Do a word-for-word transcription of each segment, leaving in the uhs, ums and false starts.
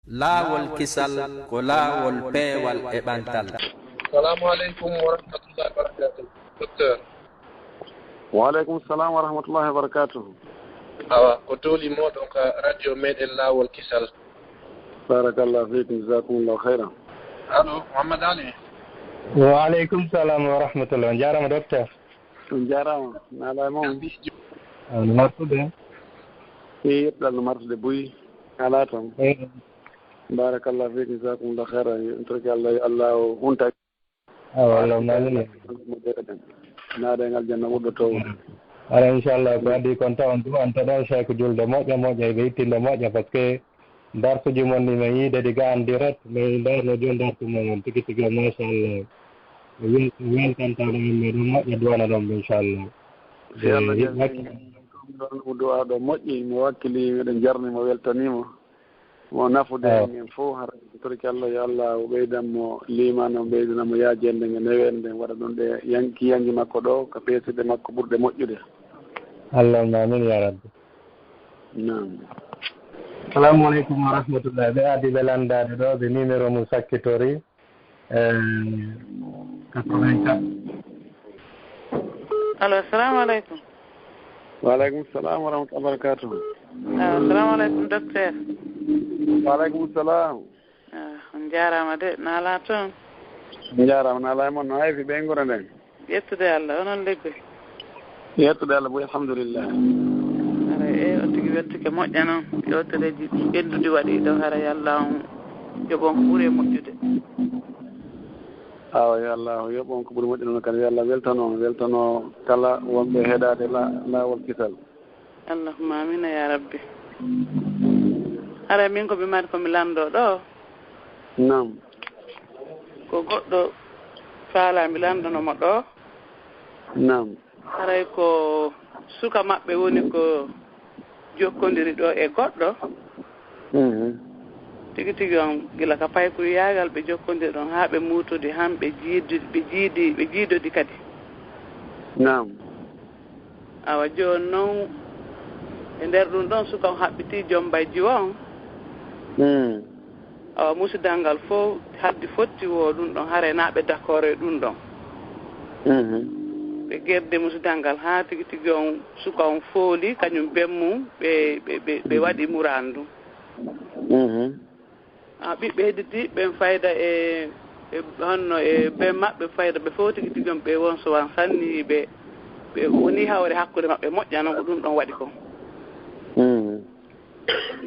Laawol kisal ko laawol peewal e ɓantal. Salaamu aleykum wa rahmatullahi wa barakatuh, docteur. Wa aleykum salam wa rahmatullahi wa barakatuh. Awa, ko dooli mooɗon ka radio meɗen Laawol Kisal. Barakallah fiikum, jazakumullahu khairan. Allo, Mouhammad Ali. Wa aleykum salam wa rahmatullah. On jaaraama, docteur. On jaaraama. Naala e mon. Ano martude. E yettudal no martude buy. Ala tan. Barakallah fiikum, jazakumullahu khairan. En torki Allah, yo Allah o hunta. Awa, Allah o naalini. Naada en aljanna ɓurɗo toowude. Ala, inchallah, ko adii kon tawon du'anta ɗon Cheikh julde moƴƴa moƴƴa, ɓe ittinde moƴƴa, parce que darsuji mon ni mi yiide ɗi ga en direct, mais ndarno jooni darsu mon on tigi tigi o, machallah. O wel-, o weltantano en, mais ɗum moƴƴa du'ana ɗon, inchallah. Si Allah jaɓi, ɗon mo du'a ɗo moƴƴi, mi wakkili, miɗen jarni mo, weltani mo. Mo nafude en fof, hara torki Allah, yo Allah o ɓeydan mo liimaan, o ɓeydana mo yaajende nge newere nden, waɗa ɗum ɗe yanki yanki makko ɗo, ka peesirɗe makko ɓurɗe moƴƴude. Allahumma amin ya rabbi. Naam. Salamu aleykum wa rahmatullah. Ɓe adi ɓe landaade ɗo, ɓe numéro mum sakkitori. Eh, quatre-vingt-quatre. Allo, assalamu aleykum. Wa aleykum salam wa rahmatullahi wa barakatuh. Ah, assalamu aleykum, docteur. Wa aleykum salam. Ah, on jaaraama de, naala toon. On jaaraama, naala e mon, no hayfi ɓe ngure nden? Yettude Allah, onon Legge? Yettude Allah buy, alhamdulillah. Haray, e, on tigi weltike moƴƴa noon. Yewtereeji ɓennduɗi waɗi ɗo, haray Allah on yoɓon ko ɓuri e moƴƴude. Awa, yo Allah yoɓon ko ɓuri moƴƴude noon kadi. Yo Allah weltano, weltano kala wonɓe heɗaade la-, Laawol Kisal. Allahumma amina ya rabbi. Haray min ko mi mari ko mi lanndoo ɗo. Naam. Ko goɗɗo faalaa mi lanndono mo ɗo. Naam. Haray ko suka maɓɓe woni ko jokkondiri ɗo e goɗɗo. Mhm. Tigi tigi on, gila ka paykuyaagal ɓe jokkondiri ɗon haa ɓe muutodi han ɓe jiidi, ɓe jiidi, ɓe jiidodi kadi. Naam. Awa jooni noon, e nder ɗum ɗon suka on haɓɓitii jombay jiwo on. Mm. Awa musidal ngal fof haddi fotti wo ɗum ɗon, haray naa ɓe d'accord e ɗum ɗon. Mhm. Ɓe gerde musidal ngal haa tigi tigi on suka on fooli, kañum ben mum, ɓe, ɓe, ɓe, ɓe waɗi muraadu ndun. Mhm. A, ɓiɓɓe hedditiiɓe ɓen fayda e, e honno e ben maɓɓe fayda, ɓe fof tigi tigi on ɓe won so wan sanni ɓe, ɓe woni hawre hakkunde maɓɓe moƴƴa noon ko ɗum ɗon waɗi kon. Mm.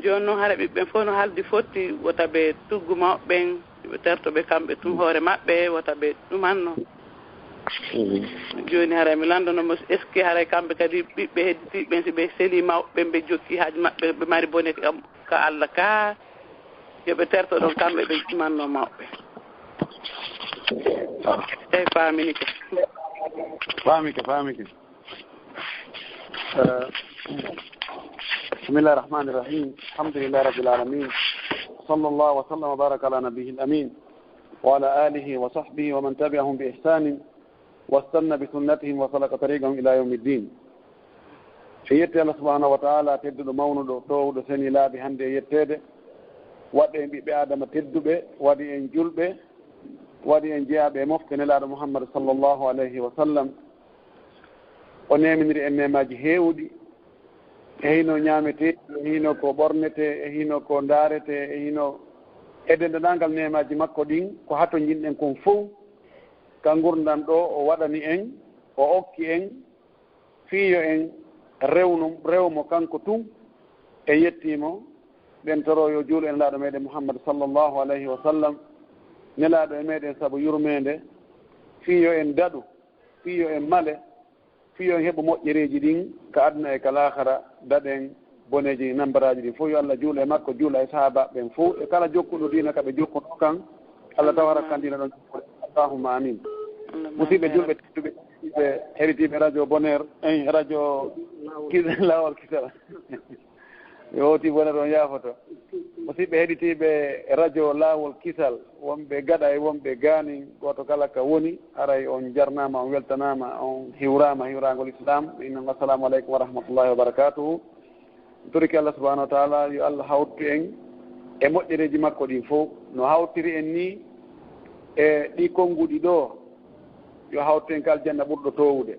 Jooni noon hara ɓiɓɓe ɓen fof no haldi fotti, wota ɓe tuggu mawɓe ɓen, ɓe terto ɓe kamɓe tun hoore maɓɓe, wota ɓe ɗumanno. Mm. Jooni hara mi lanndano mo, est-ce que haray kamɓe kadi ɓiɓɓe hedditiiɓe ɓen, si ɓe selii mawɓe ɓen, ɓe jokki haaju maɓɓe, ɓe mari bone kam, ka Allah ka, yo ɓe terto ɗon kamɓe ɓe ɗumanno mawɓe. Eyi, faamini ke. Faami ke, faami ke. Eh, bismillahi rahmani rahim. Alhamdulillahi rabbil alamin. Sallallahu wa sallam wa baraka ala nabiyil amin. Wa ala alihi wa sahbihi wa man tabi'ahum bi ihsanin. Wastanna bi sunnatihim wa salaka tariqahum ila yawmi ddin. E yetti Allah subhanahu wa ta'ala, tedduɗo mawnuɗo, toowuɗo, seni laabi hannde e yetteede, waɗɗo en ɓiɓɓe Aadama tedduɓe, waɗi en julɓe, waɗi en jeyaaɓe e mofte Nelaaɗo Muhammad sallallahu alayhi wa sallam. O neeminiri en neemaaji heewuɗi, e hino ñaametee, e hino ko ɓornetee, e hino ko ndaaretee, e hino e denndanangal neemaaji makko ɗin, ko hatonjinɗen kon fow. Ka ngurndan ɗo o waɗani en, o okki en, fii yo en rewnu, rew mo kanko tun, e yettii mo, ɗen toro yo juulu e Nelaaɗo meɗen Muhammad sallallahu alayhi wa sallam, Nelaaɗo e meɗen sabu yurmeende, fii yo en daɗu, fii yo en male, fii yo en heɓu moƴƴereeji ɗin ka aduna e ka laakara, daɗen boneeji nambaraaji ɗin fow. Yo Allah juulu e makko, juula e sahaabaaɓe ɓen fow, e kala jokkuɗo diina ka ɓe jokkunoo kan, Allah taw hara kan diina ɗon jokkude. Allahumma amin. Allahumma amin. Musidɓe julɓe tedduɓe, ɓe heɗitiiɓe radio Bonheur, en radio Kis-, Laawol Kisal. Mi howti Bonheur, on yaafoto. Musidɓe heɗitiiɓe radio Laawol Kisal, wonɓe gaɗa e wonɓe gaanin, gooto kala ka woni, haray on jarnaama, on weltanaama, on hiwraama hiwraangol Islam. Inna, assalamu aleykum wa rahmatullahi wa barakatuhu. Toriki Allah subhanahu wa ta'ala, yo Allah hawtu en e moƴƴereeji makko ɗin fof, no hawtiri en nii e ɗi konnguɗi ɗoo, yo hawtu en ka aljanna ɓurɗo toowude.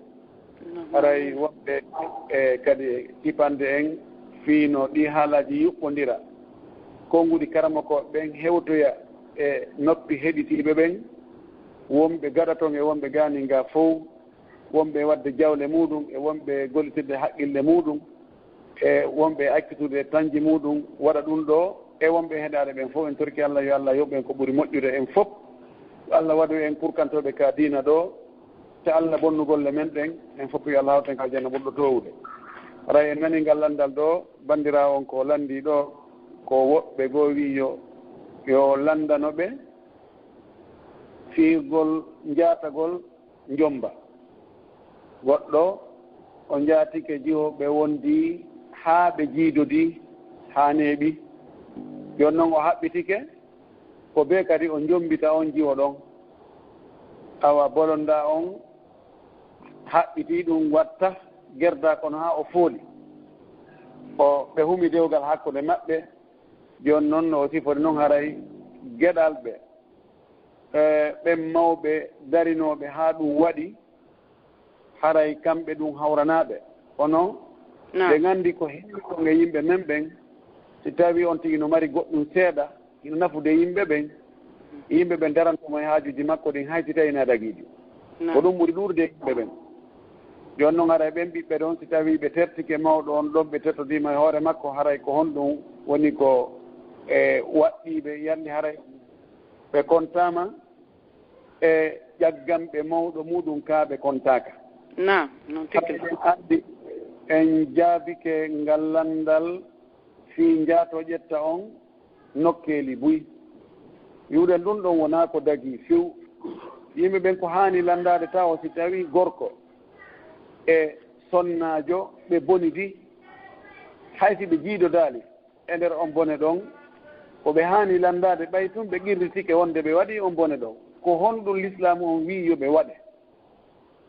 Haray wonɓe e kadi e tipande en fii no ɗi haalaaji yuɓɓondira, konnguɗi karamokooɓe ɓen hewtoya e noppi heɗitiiɓe ɓen, wonɓe gaɗa ton e wonɓe gaanin ga fow, wonɓe waɗde jawle muuɗum e wonɓe gollitirde haqqille muuɗum, e wonɓe accitude tanji muuɗum waɗa ɗum ɗoo, e wonɓe heɗaade ɓen fof. En torki Allah, yo Allah yoɓ en ko ɓuri moƴƴude en fof. Yo Allah waɗu en kurkantooɓe ka diina ɗoo, ta Allah bonnu golle men ɗen, en fof yo Allah hawtu en ka aljanna ɓurɗo toowude. Haray en nani ngal lanndal ɗoo, banndiraawo on ko lanndii ɗoo, ko woɓɓe goo wi'i yo, yo lanndano ɓe fiirgol njaatagol njommba. Goɗɗo o njaatike jiwo, ɓe wondi haa ɓe jiidodi haa neeɓi. Jooni non o haɓɓitike, ko bee kadi o njommbita on jiwo ɗon. Awa bolondaa on haɓɓitii ɗum watta gerdaa kono haa o fooli. O, ɓe humi dewgal hakkunde maɓɓe. Jooni non no o sifori non haray geɗalɓe, e, ɓen mawɓe darinooɓe haa ɗum waɗi, haray kamɓe ɗum hawranaaɓe. Kono ɓe nganndi ko heewi kon e yimɓe men ɓen, si tawii on tigi no mari goɗɗum seeɗa, hino nafude yimɓe ɓen, yimɓe ɓen daranto mo e haajuuji makko ɗin, hay si tawii na dagiiɗi. Ko ɗum ɓuri ɗuuɗude e yimɓe ɓen. Jooni non haray ɓen ɓiɓɓe ɗon, si tawii ɓe tertike mawɗo on ɗon, ɓe tertodiima e hoore makko, haray ko honɗum woni ko e waɗɗiiɓe, yandi haray ɓe kontaama e ƴagganɓe mawɗo muuɗum kaa ɓe kontaaka. Naam, non tigi. Haray en anndi en jaabike ngal lanndal fii njaato ƴetta on nokkeeli buy. Wi'uɗen ɗum ɗon wonaa ko dagii few. Yimɓe ɓen ko haani lanndaade tawo si tawii gorko e sonnaajo ɓe bonidi, hay si ɓe jiidodaali e nder on bone ɗon, ko ɓe haani lanndaade ɓay tun ɓe qirritike wonde ɓe waɗii on bone ɗon. Ko honɗum Lislaamu on wi'i yo ɓe waɗe?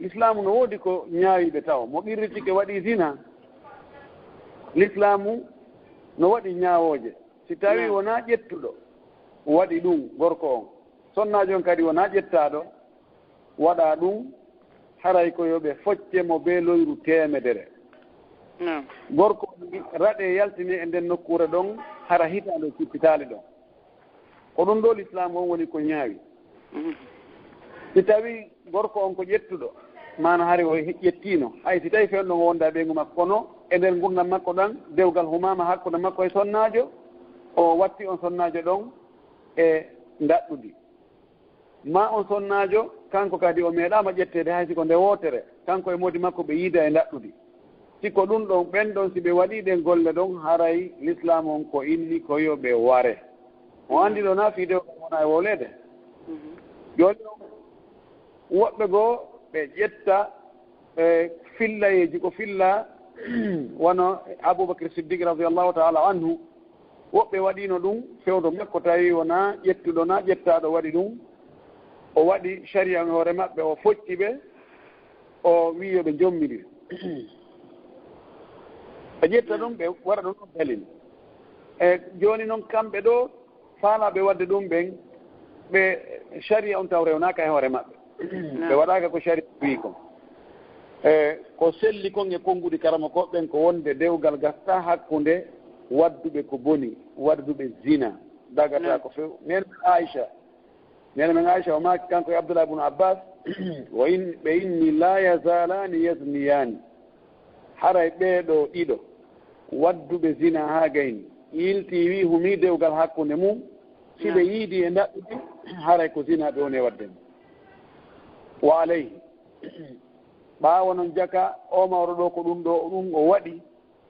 Lislaamu no woodi ko ñaawi ɓe tawo. Mo qirritike waɗii zina, Lislaamu no waɗi ñaawooje. Si tawii wonaa ƴettuɗo waɗi ɗum, gorko on, sonnaajo on kadi wonaa ƴettaaɗo, waɗa ɗum, haray ko yo ɓe focce mo bee loyru teemedere. Gorko on raɗe yaltine e nden nokkuure ɗon, hara hitaande o cippitaali ɗon. Ko ɗum ɗo Lislaamu on woni ko ñaawi. Si tawii gorko on ko ƴettuɗo, maana hari o ƴettiino, hay si tawii fewndo ngo wonda e ɓeyngu makko, kono e nder ngurndan makko ɗan, dewgal humaama hakkunde makko e sonnaajo, o watti on sonnaajo ɗon e ndaɗɗudi. Ma on sonnaajo, kanko kadi o meeɗaama ƴetteede hay si ko nde wootere, kanko e moodi makko ɓe yiida e ndaɗɗudi. Si ko ɗum ɗon, ɓen ɗon si ɓe waɗii ɗen golle ɗon, haray Lislaamu on ko inni ko yo ɓe ware. O anndi ɗo na fii dewgal wona e wowleede. Jooni ɗon, woɓɓe goo ɓe ƴetta, e, fillayeeji ko filla, wano Abubakar Siddiq radiyallahu ta'ala anhu, woɓɓe waɗiino ɗum fewndo makko, tawi wonaa ƴettuɗo na ƴettaaɗo waɗi ɗum. O waɗi sariya e hoore maɓɓe, o focci ɓe, o wi'i yo ɓe njommiɗi. Ɓe ƴetta ɗum, ɓe waɗa ɗum ɗon dalil. E jooni non kamɓe ɗo faalaaɓe waɗde ɗum ɓen, ɓe sariya on taw rewnaaka e hoore maɓɓe. Ɓe waɗaaka ko sariya wi'i kon. E ko selli kon e konnguɗi karamokooɓe ɓen ko wonde dewgal gastaa hakkunde waɗduɓe ko boni, waɗduɓe zina, dagataa ko few. Neen Aisha, neen men Aisha o maaki kanko e Abdullah ibn Abbas, o in-, ɓe inni, "La yazalani yazniyani." Haray ɓee ɗoo ɗiɗo waɗduɓe zina haa gayni, yiltii wi'i humii dewgal hakkunde mum, si ɓe yiidi e ndaɗɗudi, haray ko zina ɓe woni e waɗde mum. Wa alayhi. Ɓaawo non jaka, o mawɗo ɗo ko ɗum ɗo ɗum o waɗi,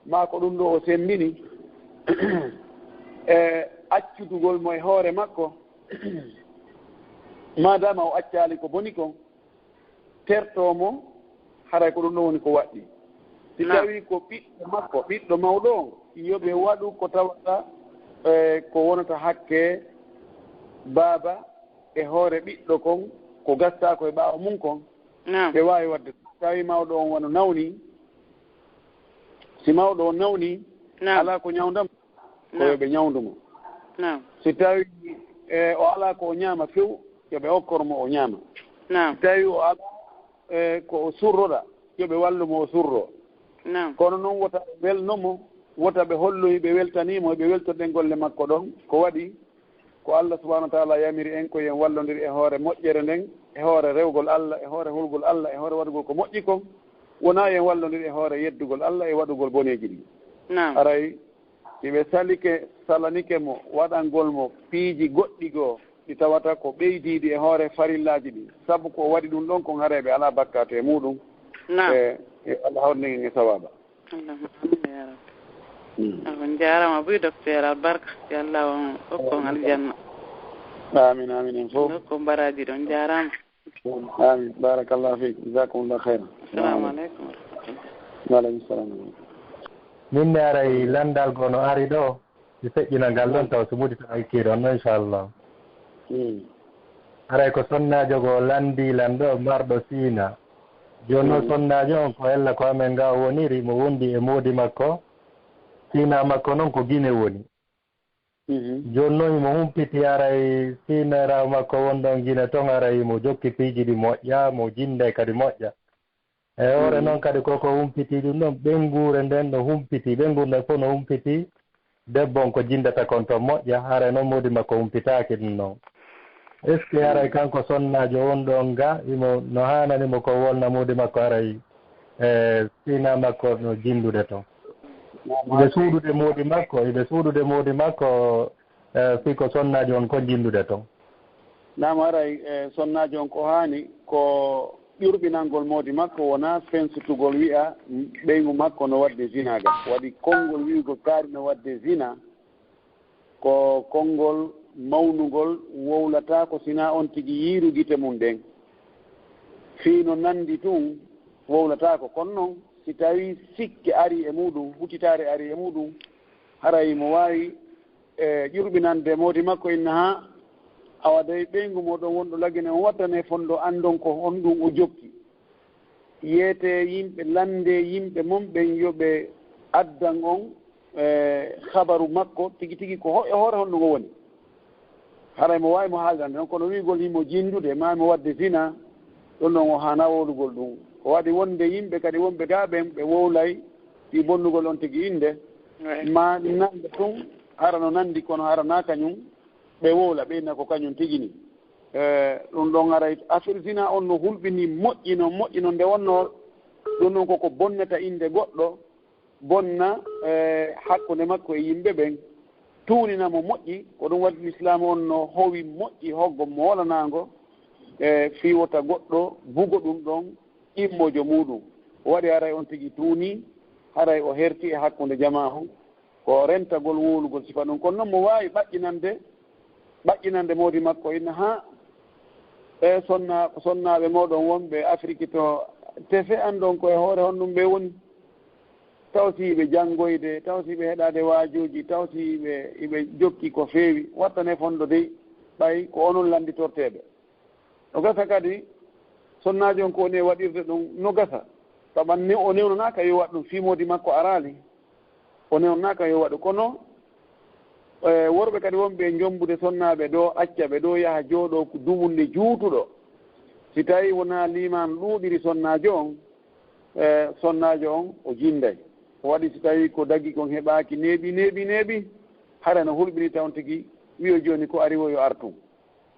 maa ko ɗum ɗo o semmbini, e accutugol mo e hoore makko, maadaama o accaali ko boni kon, tertoo mo, haray ko ɗum ɗo woni ko waɗɗi. Si tawii ko ɓiɗɗo makko, ɓiɗɗo mawɗo on, yo ɓe waɗu ko tawata, e, ko wonata hakke baaba e hoore ɓiɗɗo kon, ko gastaa ko e ɓaawo mum kon, ɓe waawi waɗde. Tawi mawɗo on wano nawni, si mawɗo on nawni, alaa ko ñawndam, ko yo ɓe ñawndu mo. Naam. Si tawi, e, o alaa ko o ñaama few, yo ɓe okkor mo o ñaama. Naam. Si tawi o alaa, e, ko o surroɗa, yo ɓe wallu mo o surro. Naam. Kono noon wota ɓe welno mo, wota ɓe holloyi ɓe weltanii mo, ɓe weltoɗen golle makko ɗon. Ko waɗi, ko Allah subhanahu wa taala yamiri en ko yen wallondir e hoore moƴƴere nden, e hoore rewgol Allah, e hoore hulgol Allah, e hoore waɗugol ko moƴƴi kon. Wonaa yen wallondir e hoore yeddugol Allah e waɗugol boneeji ɗin. Naam. Haray, si ɓe salike, salanike mo, waɗangol mo piiji goɗɗi goo, ɗi tawata ko ɓeydiiɗi e hoore farillaaji ɗin. Sabu ko o waɗi ɗum ɗon kon, haray ɓe alaa bakkaatu e muuɗum. Naam. E, e Allah hawrindin en e sawaaba. Allahumma amin ya rabbi. Mm. Ah, on jaaraama buy, docteur Albarka. Yo Allah on okku on aljanna. Amin, amin, en fof. Okku on baraaji ɗon, jaaraama. Amin. Barakallahu fiik. Jazakumullahu khairan. Assalamu alaikum wa rahmatullah. Wa alaikum salam. Min ne aray landal gono ari ɗo, mi feƴƴina ngal ɗon taw so mudi tan ay kiiɗon no, inchallah. Mm. Aray ko sonnaajo go landi lan ɗo marɗo Siina. Jooni noon, mm, sonnaajo on ko ella ko amen nga woniri, mo wondi e moodi makko. Siina makko noon ko Gine woni. Mhm. Jooni noon himo humpiti aray siinera makko wonɗon Gine ton, aray himo jokki piiji ɗi moƴƴa, mo jinnde kadi moƴƴa. E hoore, mhm, noon kadi koko humpiti ɗum ɗon, ɓeynguure nden no humpiti, ɓeynguure nden fof no humpiti, debbo on ko jinndata kon ton moƴƴa, aray noon moodi makko humpitaaki ɗum noon. Est-ce que aray, mhm, kanko sonnaajo wonɗo on ga, imo, no haanani mo ko wolna moodi makko aray, e, siina makko no jinndude ton? Iɓe suuɗude moodi makko, iɓe suuɗude moodi makko, e, fii ko sonnaajo on ko jinndude ton. Naam, haray, e, sonnaajo on ko haani ko ƴurɓinangol moodi makko, wonaa fensutugol wi'a ɓeyngu makko no waɗde zina ga. Waɗi konngol wi'ugol kaari no waɗde zina, ko konngol mawnungol, wowlataako sinaa on tigi yiiru gite mum ɗen. Fii no nanndi tun, wowlataako. Kono non, si tawii sikke arii e muuɗum, hutitaare arii e muuɗum, haray mo waawi, e, ƴurɓinande moodi makko, inna haa, awa dey ɓeyngu mooɗon wonɗo Lagine on wattane fondo, anndon ko honɗum o jokki. Yeetee yimɓe, lanndee yimɓe mon ɓen, yo ɓe addan on, e, habaru makko tigi tigi ko ho-, e hoore honɗum o woni. Haray mo waawi mo haalande non, kono wi'ugol himo jinndude, maa himo waɗde zina, ɗum ɗon o haanaa wowlugol ɗum. Ko waɗi wonde yimɓe kadi wonɓe gaa ɓen, ɓe wowlay fii bonnugol on tigi innde, ouais, maa nanndo tun hara no nanndi, kono hara naa kañum ɓe wowla, ɓe inna ko kañum tigi ni. E, ɗum ɗon haray affaire zina on no hulɓini, moƴƴi non, moƴƴi non, nde wonnoo ɗum ɗon koko bonnata innde goɗɗo, bonna, e, hakkunde makko e yimɓe ɓen, tuunina mo moƴƴi. Ko ɗum waɗi Lislaamu on no howi moƴƴi hoggo moolanaango, e, fii wota goɗɗo bugo ɗum ɗon ɗimmojo muuɗum. O waɗi haray on tigi tuunii, haray o herti e hakkunde jamaa on. Ko rentagol wowlugol sifa ɗum. Kono non mo waawi ɓaƴƴinande, ɓaƴƴinande moodi makko, inna haa, e, sonna-, sonnaaɓe mooɗon wonɓe Afiriki to, tefe anndon ko e hoore honɗum ɓe woni. Taw si ɓe janngoyde, taw si ɓe heɗaade waajuuji, taw si ɓe, ɓe jokki ko feewi, wattane fondo dey, ɓay ko onon lannditorteeɓe. No gasa kadi, sonnaajo on ko woni e waɗirde ɗum, no gasa. Sabu ne-, o newnonaaka yo waɗ ɗum, fii moodi makko araali. O newnonaaka yo waɗu. Kono, e, worɓe kadi wonɓe e jommbude sonnaaɓe ɗoo, acca ɓe ɗoo, yaha jooɗoo ko dumunde juutuɗo. Si tawii wonaa liimaan ɗuuɗiri sonnaajo on, e, sonnaajo on o jinnday. O waɗi si tawii ko dagi kon heɓaaki neeɓi, neeɓi, neeɓi, hara no hulɓini taw on tigi wi'o jooni ko ari wo yo artu.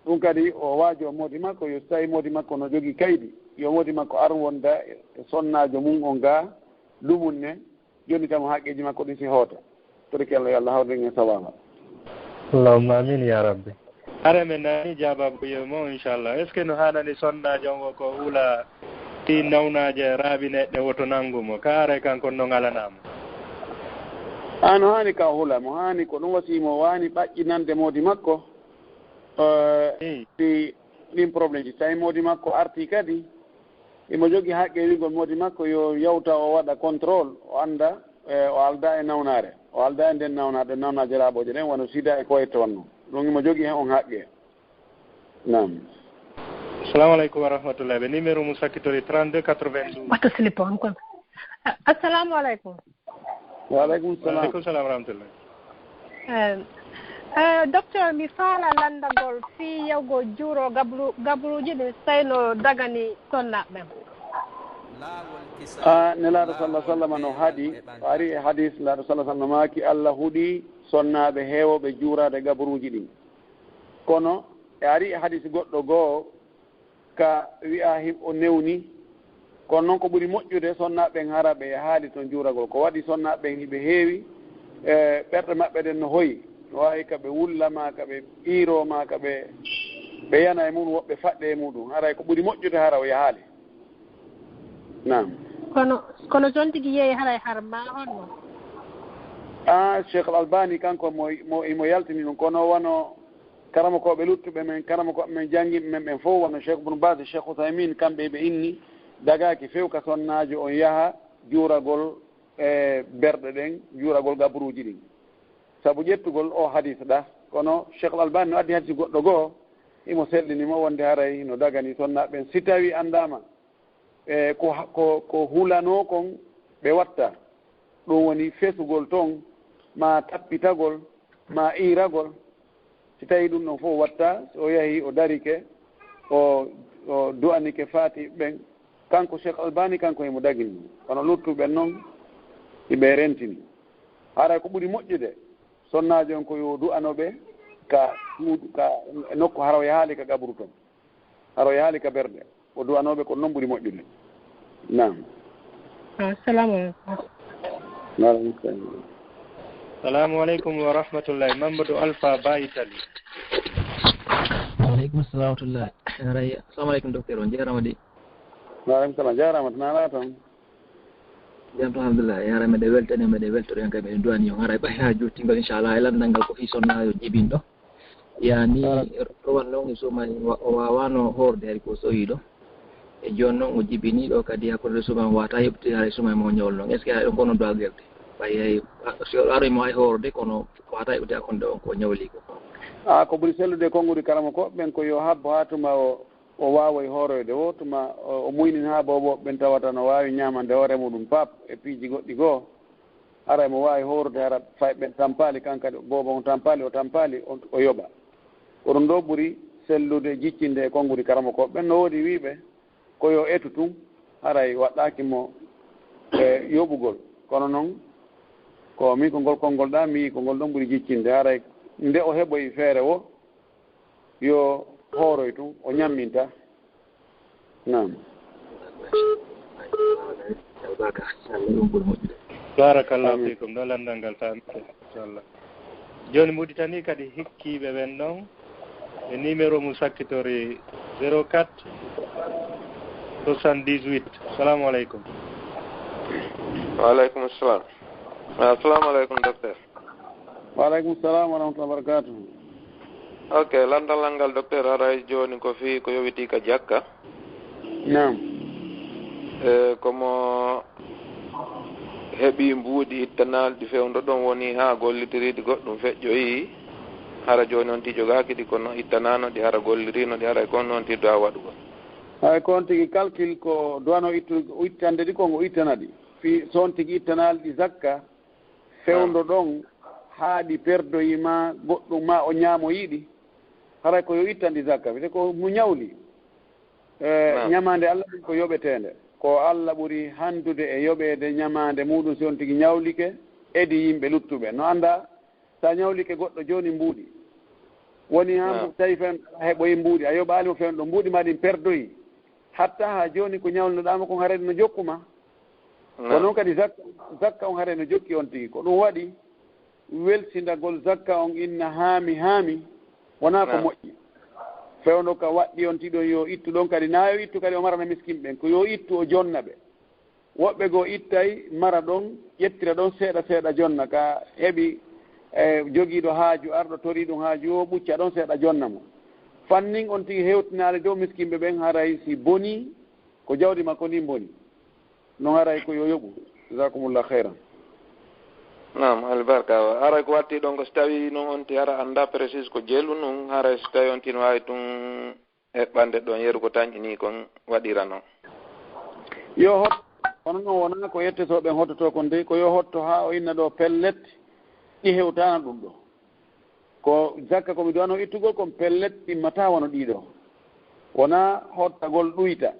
Ɗum kadi o waajo moodi makko, yo so tawii moodi makko no jogii kaydi, yo moodi makko ar wonda e sonnaajo mum on gaa, dumunne, jonnita mo haqqeeji makko ɗin si hoota. Toriki Allah, yo Allah hawrin en e sawaaba. Allahumma amin ya rabbi. Hara men nani jaabaabu yo mo, inchallah. Est-ce que no haanani sonnaajo on o ko hula ɗi nawnaaje raaɓi neɗɗe woto nanngu mo? Ka haray kanko non alanaa mo. A no haani ka hula mo, haani ko ɗum wasi mo waani ɓaƴƴinande moodi makko. Eh, hmm. Si ɗin problème ji, tawi moodi makko arti kadi, imo jogii haqqe wi'ugol moodi makko yo yawta o waɗa contrôle, o annda, eh, o alda e nawnaare, o alda e nden nawnaare, ɗen nawnaaje laaɓooje ɗen, wano sida e ko wayi toon non. Ɗum imo jogii hen on haqqe. Naam. Assalamu alaikum wa rahmatullahi. Ɓe numéro mum sakkitori trente-deux quatre-vingt-douze. Wattu slip on kon. A-, assalamu alaikum. Wa alaikum salam. Wa alaikum salam wa rahmatullah. Eh, Eh, docteur, mi faala lanndagol fii yahugo juuro gabru, gabruuji ɗin, sey no dagani sonnaaɓe ɓen. A nelaaɗo sallallahu sallam no haɗi, o ari e hadis nelaaɗo sallallahu sallam no maaki, Allah huɗi sonnaaɓe heewooɓe juuraade gabruuji ɗin. Kono e ari e hadis goɗɗo goo ka wi'a him o newni. Kono noon ko ɓuri moƴƴude sonnaaɓe ɓen hara ɓe yahaali ton juuragol. Ko waɗi sonnaaɓe ɓen hiɓe heewi, e ɓerɗe maɓɓe ɗen no hoyi. No waawi ka ɓe wulla maa ka ɓe iiroo maa ka ɓe, ɓe yana e mum woɓɓe faɗɗe e muɗum. Haray ko ɓuri moƴƴude hara o yahaali. Naam. Kono, kono so on tigi yehi haray har ma honno? A Cheikh Al Albani kanko mo, mo, imo yaltini ɗum, kono wano karamokooɓe luttuɓe men, karamokooɓe men jannginɓe men ɓen fof, wano Cheikh Ibn Baz, Cheikh Uthaymin, kamɓe ɓe inni, dagaaki few ka sonnaajo on yaha juuragol e berɗe ɗen, juuragol gabruuji ɗin. Sabu ƴettugol o hadis ɗa, kono Cheikh Al Albani no addi hadis goɗɗo goo, imo sellini mo wonde haray no dagani sonnaaɓe ɓen. Si tawi anndaama, e ko, ko, ko hulanoo kon ɓe watta, ɗum woni fesugol ton, maa tappitagol, maa iiragol. Si tawi ɗum ɗon fof watta, so o yahi o darike, o, o du'anike faati ɓen, kanko Cheikh Albani, kanko himo dagini ɗum. Kono luttuɓe ɓen non, hiɓe rentini. Haray ko ɓuri moƴƴude, sonnaajo on ko yo du'ano ɓe ka suudu, ka nokku hara o yahaali ka gabru ton. Hara o yahaali ka berɗe. O du'anoo ɓe, ko non ɓuri moƴƴude. Naam. Assalamu alaikum. Wa alaikum salam. Salamu alaikum wa rahmatullahi. Mamadou Alpha Ba Italie. Wa alaikum salam wa rahmatullahi. Haray, assalamu alaikum, docteur. On jeerama de. Wa alaikum salam. Jaarama, to naalaa tan. Jam to, alhamdulillah. Haray meɗe weltani, meɗe weltori on kay, meɗe du'ani on. Haray ɓay ha jottingol, inchallah, e lanndal ngal ko fii sonnaajo jibinɗo. Yani, rowan noon e suuma, o waawano hoorde hari ko sohiiɗo. E jooni noon o jibinii ɗo kadi hakkunde suuma wata heɓti haray suuma mo ñawol noon. Est-ce que haray on kono du'a gerde? Ɓay hay, si o aroy mo hay hoorde kono wata heɓti hakkunde on ko ñawli ko. A ko ɓuri sellude konngudi karamokooɓe ɓen ko yo habbo haa tuma o, o waawoy hooroyde o, tuma o, o muynin haa boobo ɓen tawata no waawi ñaamande hoore muɗum pap e piiji goɗɗi goo. Haray mo waawi horude hara fay ɓen tampaali, kan kadi boobo on tampaali, o tampaali, o, o yoɓa. Ko ɗum ɗo ɓuri sellude, jiccinde e konngudi karamokooɓe ɓen. No woodi wiiɓe ko yo etu tun, haray waɗɗaaki mo e yoɓugol. Kono noon, ko min ko ngol konngol ɗa, mi yii ko ngol ɗon ɓuri jiccinde. Haray nde o heɓoyi feere wo, yo hooroy tun, o ñamminta. Naam. Barakallahu fikum. Ɗo lanndal ngal faamike, inchallah. Jooni Mauritanie kadi hikkiiɓe ɓen ɗon e numéro mum sakkitori zéro quatre soixante-dix-huit. Salamu aleykum. Wa aleykum salam. Assalamu aleykum, docteur. Wa aleykum salam wa rahmatullahi wa barakatuh. Ok, lanndal ngal, docteur, haray jooni ko fii ko yowitii ka jakka. Naam. E komo heɓi mbuuɗi ittanaalɗi fewndo ɗon, woni haa gollitiriiɗi goɗɗum feƴƴoyi, hara jooni on tigi jogaaki ɗi, kono ittanaano ɗi, hara golliriino ɗi, haray kon on tigi du'a waɗugol. Hay kon tigi calcul ko du'ano ittu, ittande ɗi, ko ngo ittana ɗi. Fii so on tigi ittanaali ɗi zakka, fewndo ɗon haa ɗi perdoyi ma goɗɗum ma o ñaamoyi ɗi, haray ko yo ittan ɗi zakka, wiyete ko mo ñawli. E, ñamaande Allah ɗum ko yoɓeteende. Ko Allah ɓuri handude e yoɓeede ñamaande muɗum si on tigi ñawlike, edi yimɓe luttuɓe. No annda, sa ñawlike goɗɗo jooni mbuuɗi. Woni haa tawi fen heɓoyi mbuuɗi, a yoɓaali mo fewndo, mbuuɗi ma ɗin perdoyi. Hatta haa jooni ko ñawlinoɗaa mo kon haray no jokku ma. Ko noon kadi zakka, zakka on haray no jokki on tigi. Ko ɗum waɗi, welsindagol zakka on inna haami, haami, wonaa ko moƴƴi. Fewndo ka waɗɗi on tigi ɗon yo ittu ɗon kadi, naa yo ittu kadi o marana miskin ɓen, ko yo ittu o jonna ɓe. Woɓɓe goo ittay mara ɗon, ƴettira ɗon seeɗa seeɗa jonna, ka heɓi e jogiiɗo haaju, arɗo torii ɗum haaju o, ɓucca ɗon seeɗa jonna mo. Fannin on tigi hewtinaali dow miskin ɓe ɓen, haray si bonii, ko jawdi makko ndin boni. Non haray ko yo yoɓu. Jazakumullah khairan. Naam, albarka. Haray ko watti ɗon ko si tawi non on ti hara annda précis ko jelu nun, haray si tawi on tin waawi tun eɓɓande ɗon yeru ko tanƴini kon waɗira non. Yo hot, kono non wonaa ko yettetoo ɓen hottotoo kon dey, ko yo hotto haa o inna ɗo pellet, ɗi hewtaana ɗum ɗo. Ko zakka ko mi duwano ittugol kon pellet timmataa wano ɗiɗo. Wonaa hottagol ɗuyta.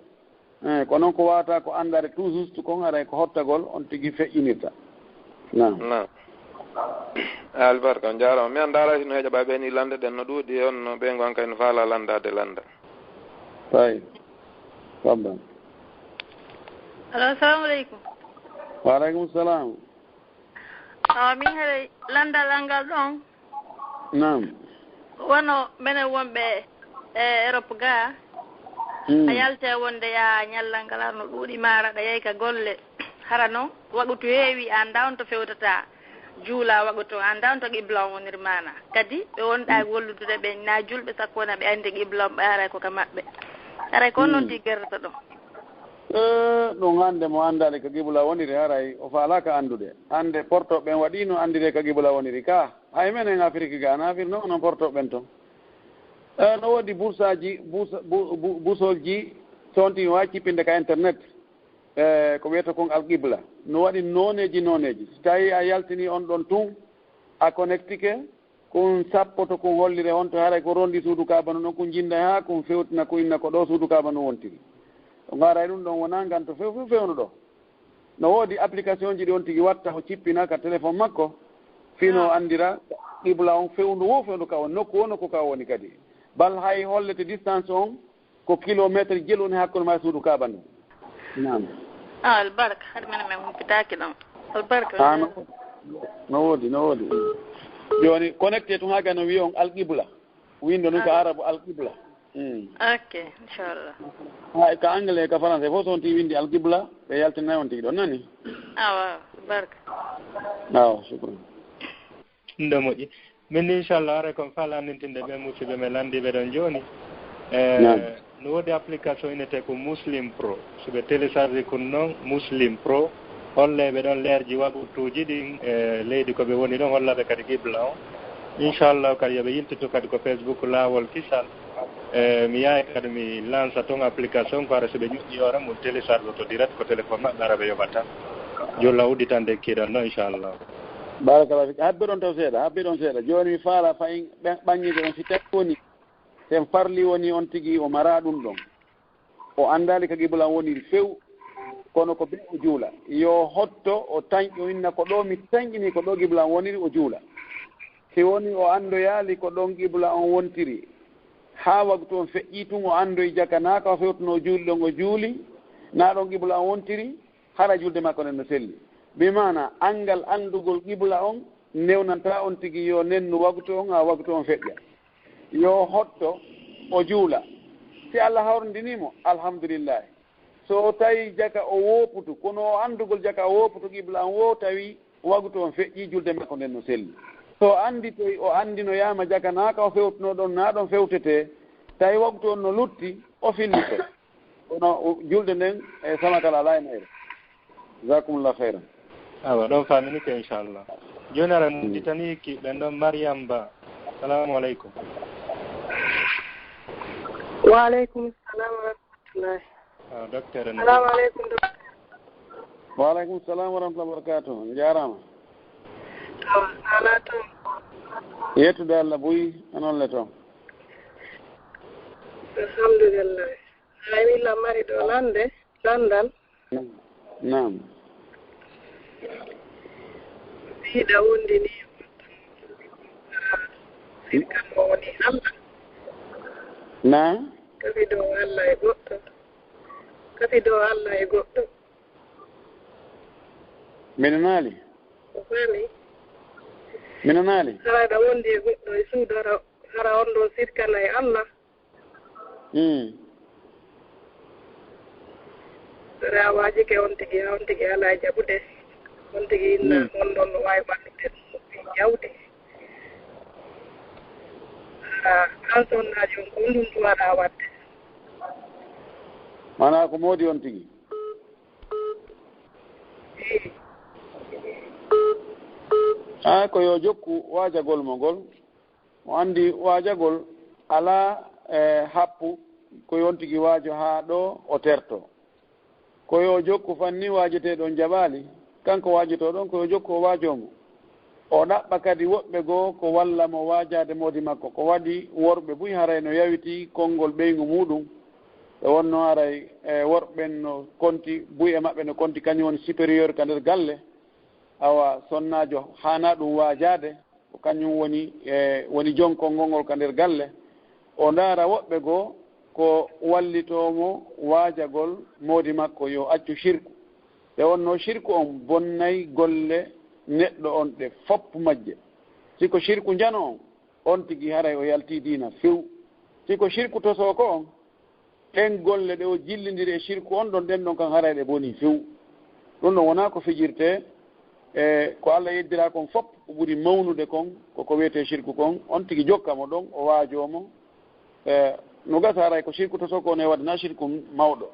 Eh, ko noon ko waawata ko anndaade tout juste kon haray ko hottagol on tigi feƴƴinirta. Naam. Naam. Albarka, on jaaraama. Mi anndaa alaa hino heƴa ɓay ɓe ni lannde ɗen no ɗuuɗi, on no ɓe ngon kay no faala lanndaade lannda. Tawi. Fabban. Allo, assalamu aleykum. Wa aleykum salam. Awa, min haray lanndal an ngal ɗon. Naam. Wano menen wonɓe e Europe ga, a yalta wonde ya ñallal ngal arno ɗuuɗi maara ɗa yahi ka golle. Hara noon, wagutu heewi, a anndaa on to fewtata juula wagutu, a anndaa on to qibla on woniri maana. Kadi, ɓe wonɗa e golludude ɓen, na julɓe sakko wona ɓe anndi qibla on, ɓe haray ko ka maɓɓe. Haray ko on noon tigi gerrata ɗon. Eh, ɗum hannde mo anndaali ka qibla woniri, haray o faalaaka anndude. Hannde porto ɓen waɗi no anndire ka qibla woniri ka. Hay menen Afiriki ga, na Afiriki noon, onon porto ɓen ton. Eh, no woodi bursaaji, bus-, bu-, bu-, busolji, so on tigi waawi cippinde ka internet. Eh, ko wiyata kon alqibla. No waɗi nooneeji, nooneeji. So tawi a yaltini on ɗon tun, a connectike, kun sappoto kun hollire on to haray ko rondi suudu Kaaba no ɗon, kun jinda haa kun fewtina kun inna ko ɗo suudu Kaaba no wontiri. Ɗum haray ɗum ɗon wonaa ngan to few, few, fewndo ɗo. No woodi application ji ɗi on tigi watta, o cippina ka téléphone makko, fino o anndira qibla on fewndu wo fewndu ka woni, nokku wo nokku ka woni kadi. Bal hay hollete distance on ko kilometre jelu woni hakkunde ma e suudu Kaaba ndun. Naam. Ah, albarka, haɗa menen men humpitaaki ɗon. Albarka. Ah, no, no woodi, no woodi. Jooni, connecté tun haa ga no wi'i on alqibla. Windo nun ko arabu alqibla. Mm. Ok, inchallah. Ha, ka anglais, ka français, fof so on tigi windi alqibla, ɓe yaltinay on tigi ɗon, nani? Awa, barka. Awa, shukran. Nde moƴƴi. Min ni, inchallah, haray kon fala nintinde ɓe musidɓe men landiɓe ɗon jooni. Eh, Naam. No woodi application innetee ko Muslim Pro. So ɓe télécharge kun noon, Muslim Pro, holle ɓe ɗon leerji wagutuuji ɗin, e leydi ko ɓe woni ɗon, holla ɓe kadi qibla on. Inchallah, kadi yo ɓe yiltitu kadi ko Facebook Laawol Kisal. E mi yahay kadi mi lansa toon application ko, hara so ɓe ñoƴƴi hoore mum, télécharge to direct ko téléphone maɓɓe, hara ɓe yoɓata. Jolla udditande kiiɗan ɗo, inchallah. Barakallah fik. Habbe ɗon taw seeɗa, habbe ɗon seeɗa. Jooni mi faala fayin ɓe-, ɓaŋŋiiɓe on, si tawi woni, sen farli woni on tigi o maraa ɗum ɗon. O anndaali ka qibla woniri few, kono ko be o juula. Yo hotto, o tañ-, o inna ko ɗo mi tañƴini, ko ɗo qibla woniri, o juula. Si woni o anndoyaali ko ɗon qibla on wontiri, haa waktu on feƴƴii tun, o anndoyi jaka naa ka o fewtuno juuli ɗon, o juuli, naa ɗon qibla on wontiri, hara julde makko nden no selli. Bi maana, anngal anndugol qibla on newnanta on tigi yo nennu waktu on, haa waktu on feƴƴa. Yo hotto, o juula. Si Allah hawrindinii mo, alhamdulillahi. So o tawi jaka o wooputu, kono o anndugol jaka o wooputu qibla on wo tawi waktu on feƴƴii, julde makko nden no selli. So o annditoyi, o anndinoyaama jaka naa ka o fewtuno ɗon, naa ɗon fewtetee, tawi waktu on no lutti, o fillito. Kono o, julde nden e samakal alaa e mayre. Jazakumullah khairan. Awa, ɗon faminike, inchallah. Jooni aran udditani ki ɓen ɗon Mariam Ba. Salamu aleykum. Wa aleykum salam wa rahmatullahi. Awa, docteur en. Salamu aleykum, docteur. Wa aleykum salam wa rahmatullahi wa barakatuh. On jaaraama. Awa, ala toon. Yettude Allah buy, onon le toon. Alhamdulillah. Ay, mi lamari ɗo lande, landal. Naam. Hiɗa wondi ni, sirkan mo woni Allah. Naam. Kafi ɗo Allah e goɗɗo. Kafi ɗo Allah e goɗɗo. Mino naali. O faami. Mino naali. Hara aɗa wondi e goɗɗo e suudu, hara, hara on ɗo sirkana e Allah. Hmm. So a waajike on tigi, on tigi alaa e jaɓude. On tigi inna, hmm, on ɗon no waawi wallude ɗum jawdi. Hara an sonnaajo on, ko ɗum ɗum waɗa waɗde. Maanaa ko moodi on tigi. Eyi. Haa ko yo jokku waajagol mo ngol. O anndi waajagol alaa, e, happu, ko yo on tigi waajo haa ɗo o terto. Ko yo jokku fanni waajetee ɗon jaɓaali, kanko waajotoo ɗon ko yo jokku o waajoo mo. O ɗaɓɓa kadi woɓɓe goo ko walla mo waajaade moodi makko. Ko waɗi worɓe buy haray no yawitii konngol ɓeyngu muuɗum. E wonnoo haray e worɓe ɓen no konti, buy e maɓɓe no konti kañum woni supérieur ka nder galle. Awa sonnaajo haanaa ɗum waajaade, ko kañum woni e woni jonkol ngol ngol ka nder galle. O ndaara woɓɓe goo ko wallitoo mo waajagol moodi makko yo accu shirku. E wonnoo shirku on bonnay golle neɗɗo on ɗe fof majje. Si ko shirku njano on, on tigi haray o yaltii diina few. Si ko shirku tosooko on, ɗen golle ɗe o jillindiri e shirku on ɗon, ɗen ɗon kan haray ɗe bonii few. Ɗum ɗon wonaa ko fijirtee, e ko Alla yeddiraa kon fof, ko ɓuri mawnude kon, ko ko wiyetee shirku kon, on tigi jokka mo ɗon, o waajoo mo. E no gasa haray ko shirku tosooko on e waɗde, naa shirku mawɗo.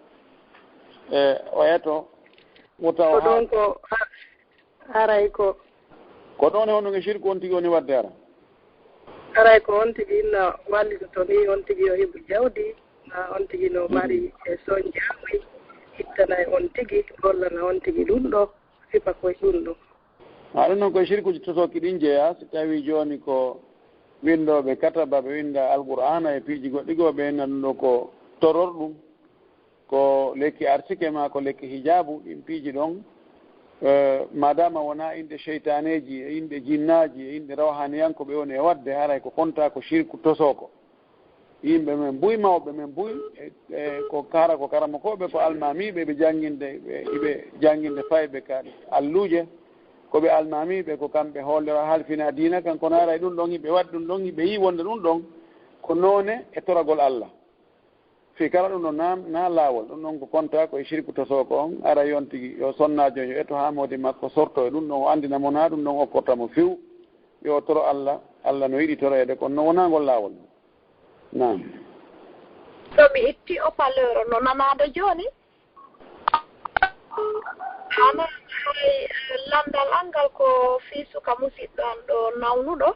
E o eto, o tawa ko ɗon ko ha-, haray ko. Ko ɗon e honɗun e shirku on tigi woni waɗde hara? Haray ko on tigi inna wallitoto ni, on tigi yo heɓu jawdi, ma on tigi no mari e son jaamuy, ittanay on tigi, gollana on tigi ɗum ɗo, sifa ko ɗum ɗo. Haa ɗum noon ko e shirkuuji tosooki ɗin jeyaa, si tawii jooni ko winndooɓe kataba, ɓe winnda Alqur'aana e piiji goɗɗi goo, ɓe inna ɗum ɗo ko toror ɗum, ko lekki arsike maa ko lekki hijaabu, ɗin piiji ɗon, eh, maadaama wonaa inɗe seytaaneeji e inɗe jinnaaji e inɗe rawhaniyankooɓe woni e waɗde, haray ko kontaa ko shirku tosooko. Yimɓe men buy, mawɓe men buy, e, e ko kara, ko karamokooɓe, ko almaamiiɓe, ɓe jannginde, ɓe, ɓe jannginde fayɓe ka alluuje, ko ɓe almaamiiɓe, ko kamɓe hoolira halfina diina kan, kono haray ɗum ɗon, hiɓe waɗi ɗum ɗon, hiɓe yii wonde ɗum ɗon ko noone e toragol Alla. Fii kala ɗum ɗon na, na laawol, ɗum ɗon ko kontaa ko e shirku tosooko on, ara yon tigi, yo sonnaajo yo eto haa moodi makko sorto e ɗum ɗon, o anndina mo na ɗum ɗon okkorta mo few, yo toro Alla, Alla no yiɗi toroyeede, kono no wonaa ngol laawol. Naam. So mi itti haut-parleur no nanaade jooni? Hana haray, eh, lanndal an ngal ko fii suka musiɗɗo an ɗo nawnuɗo?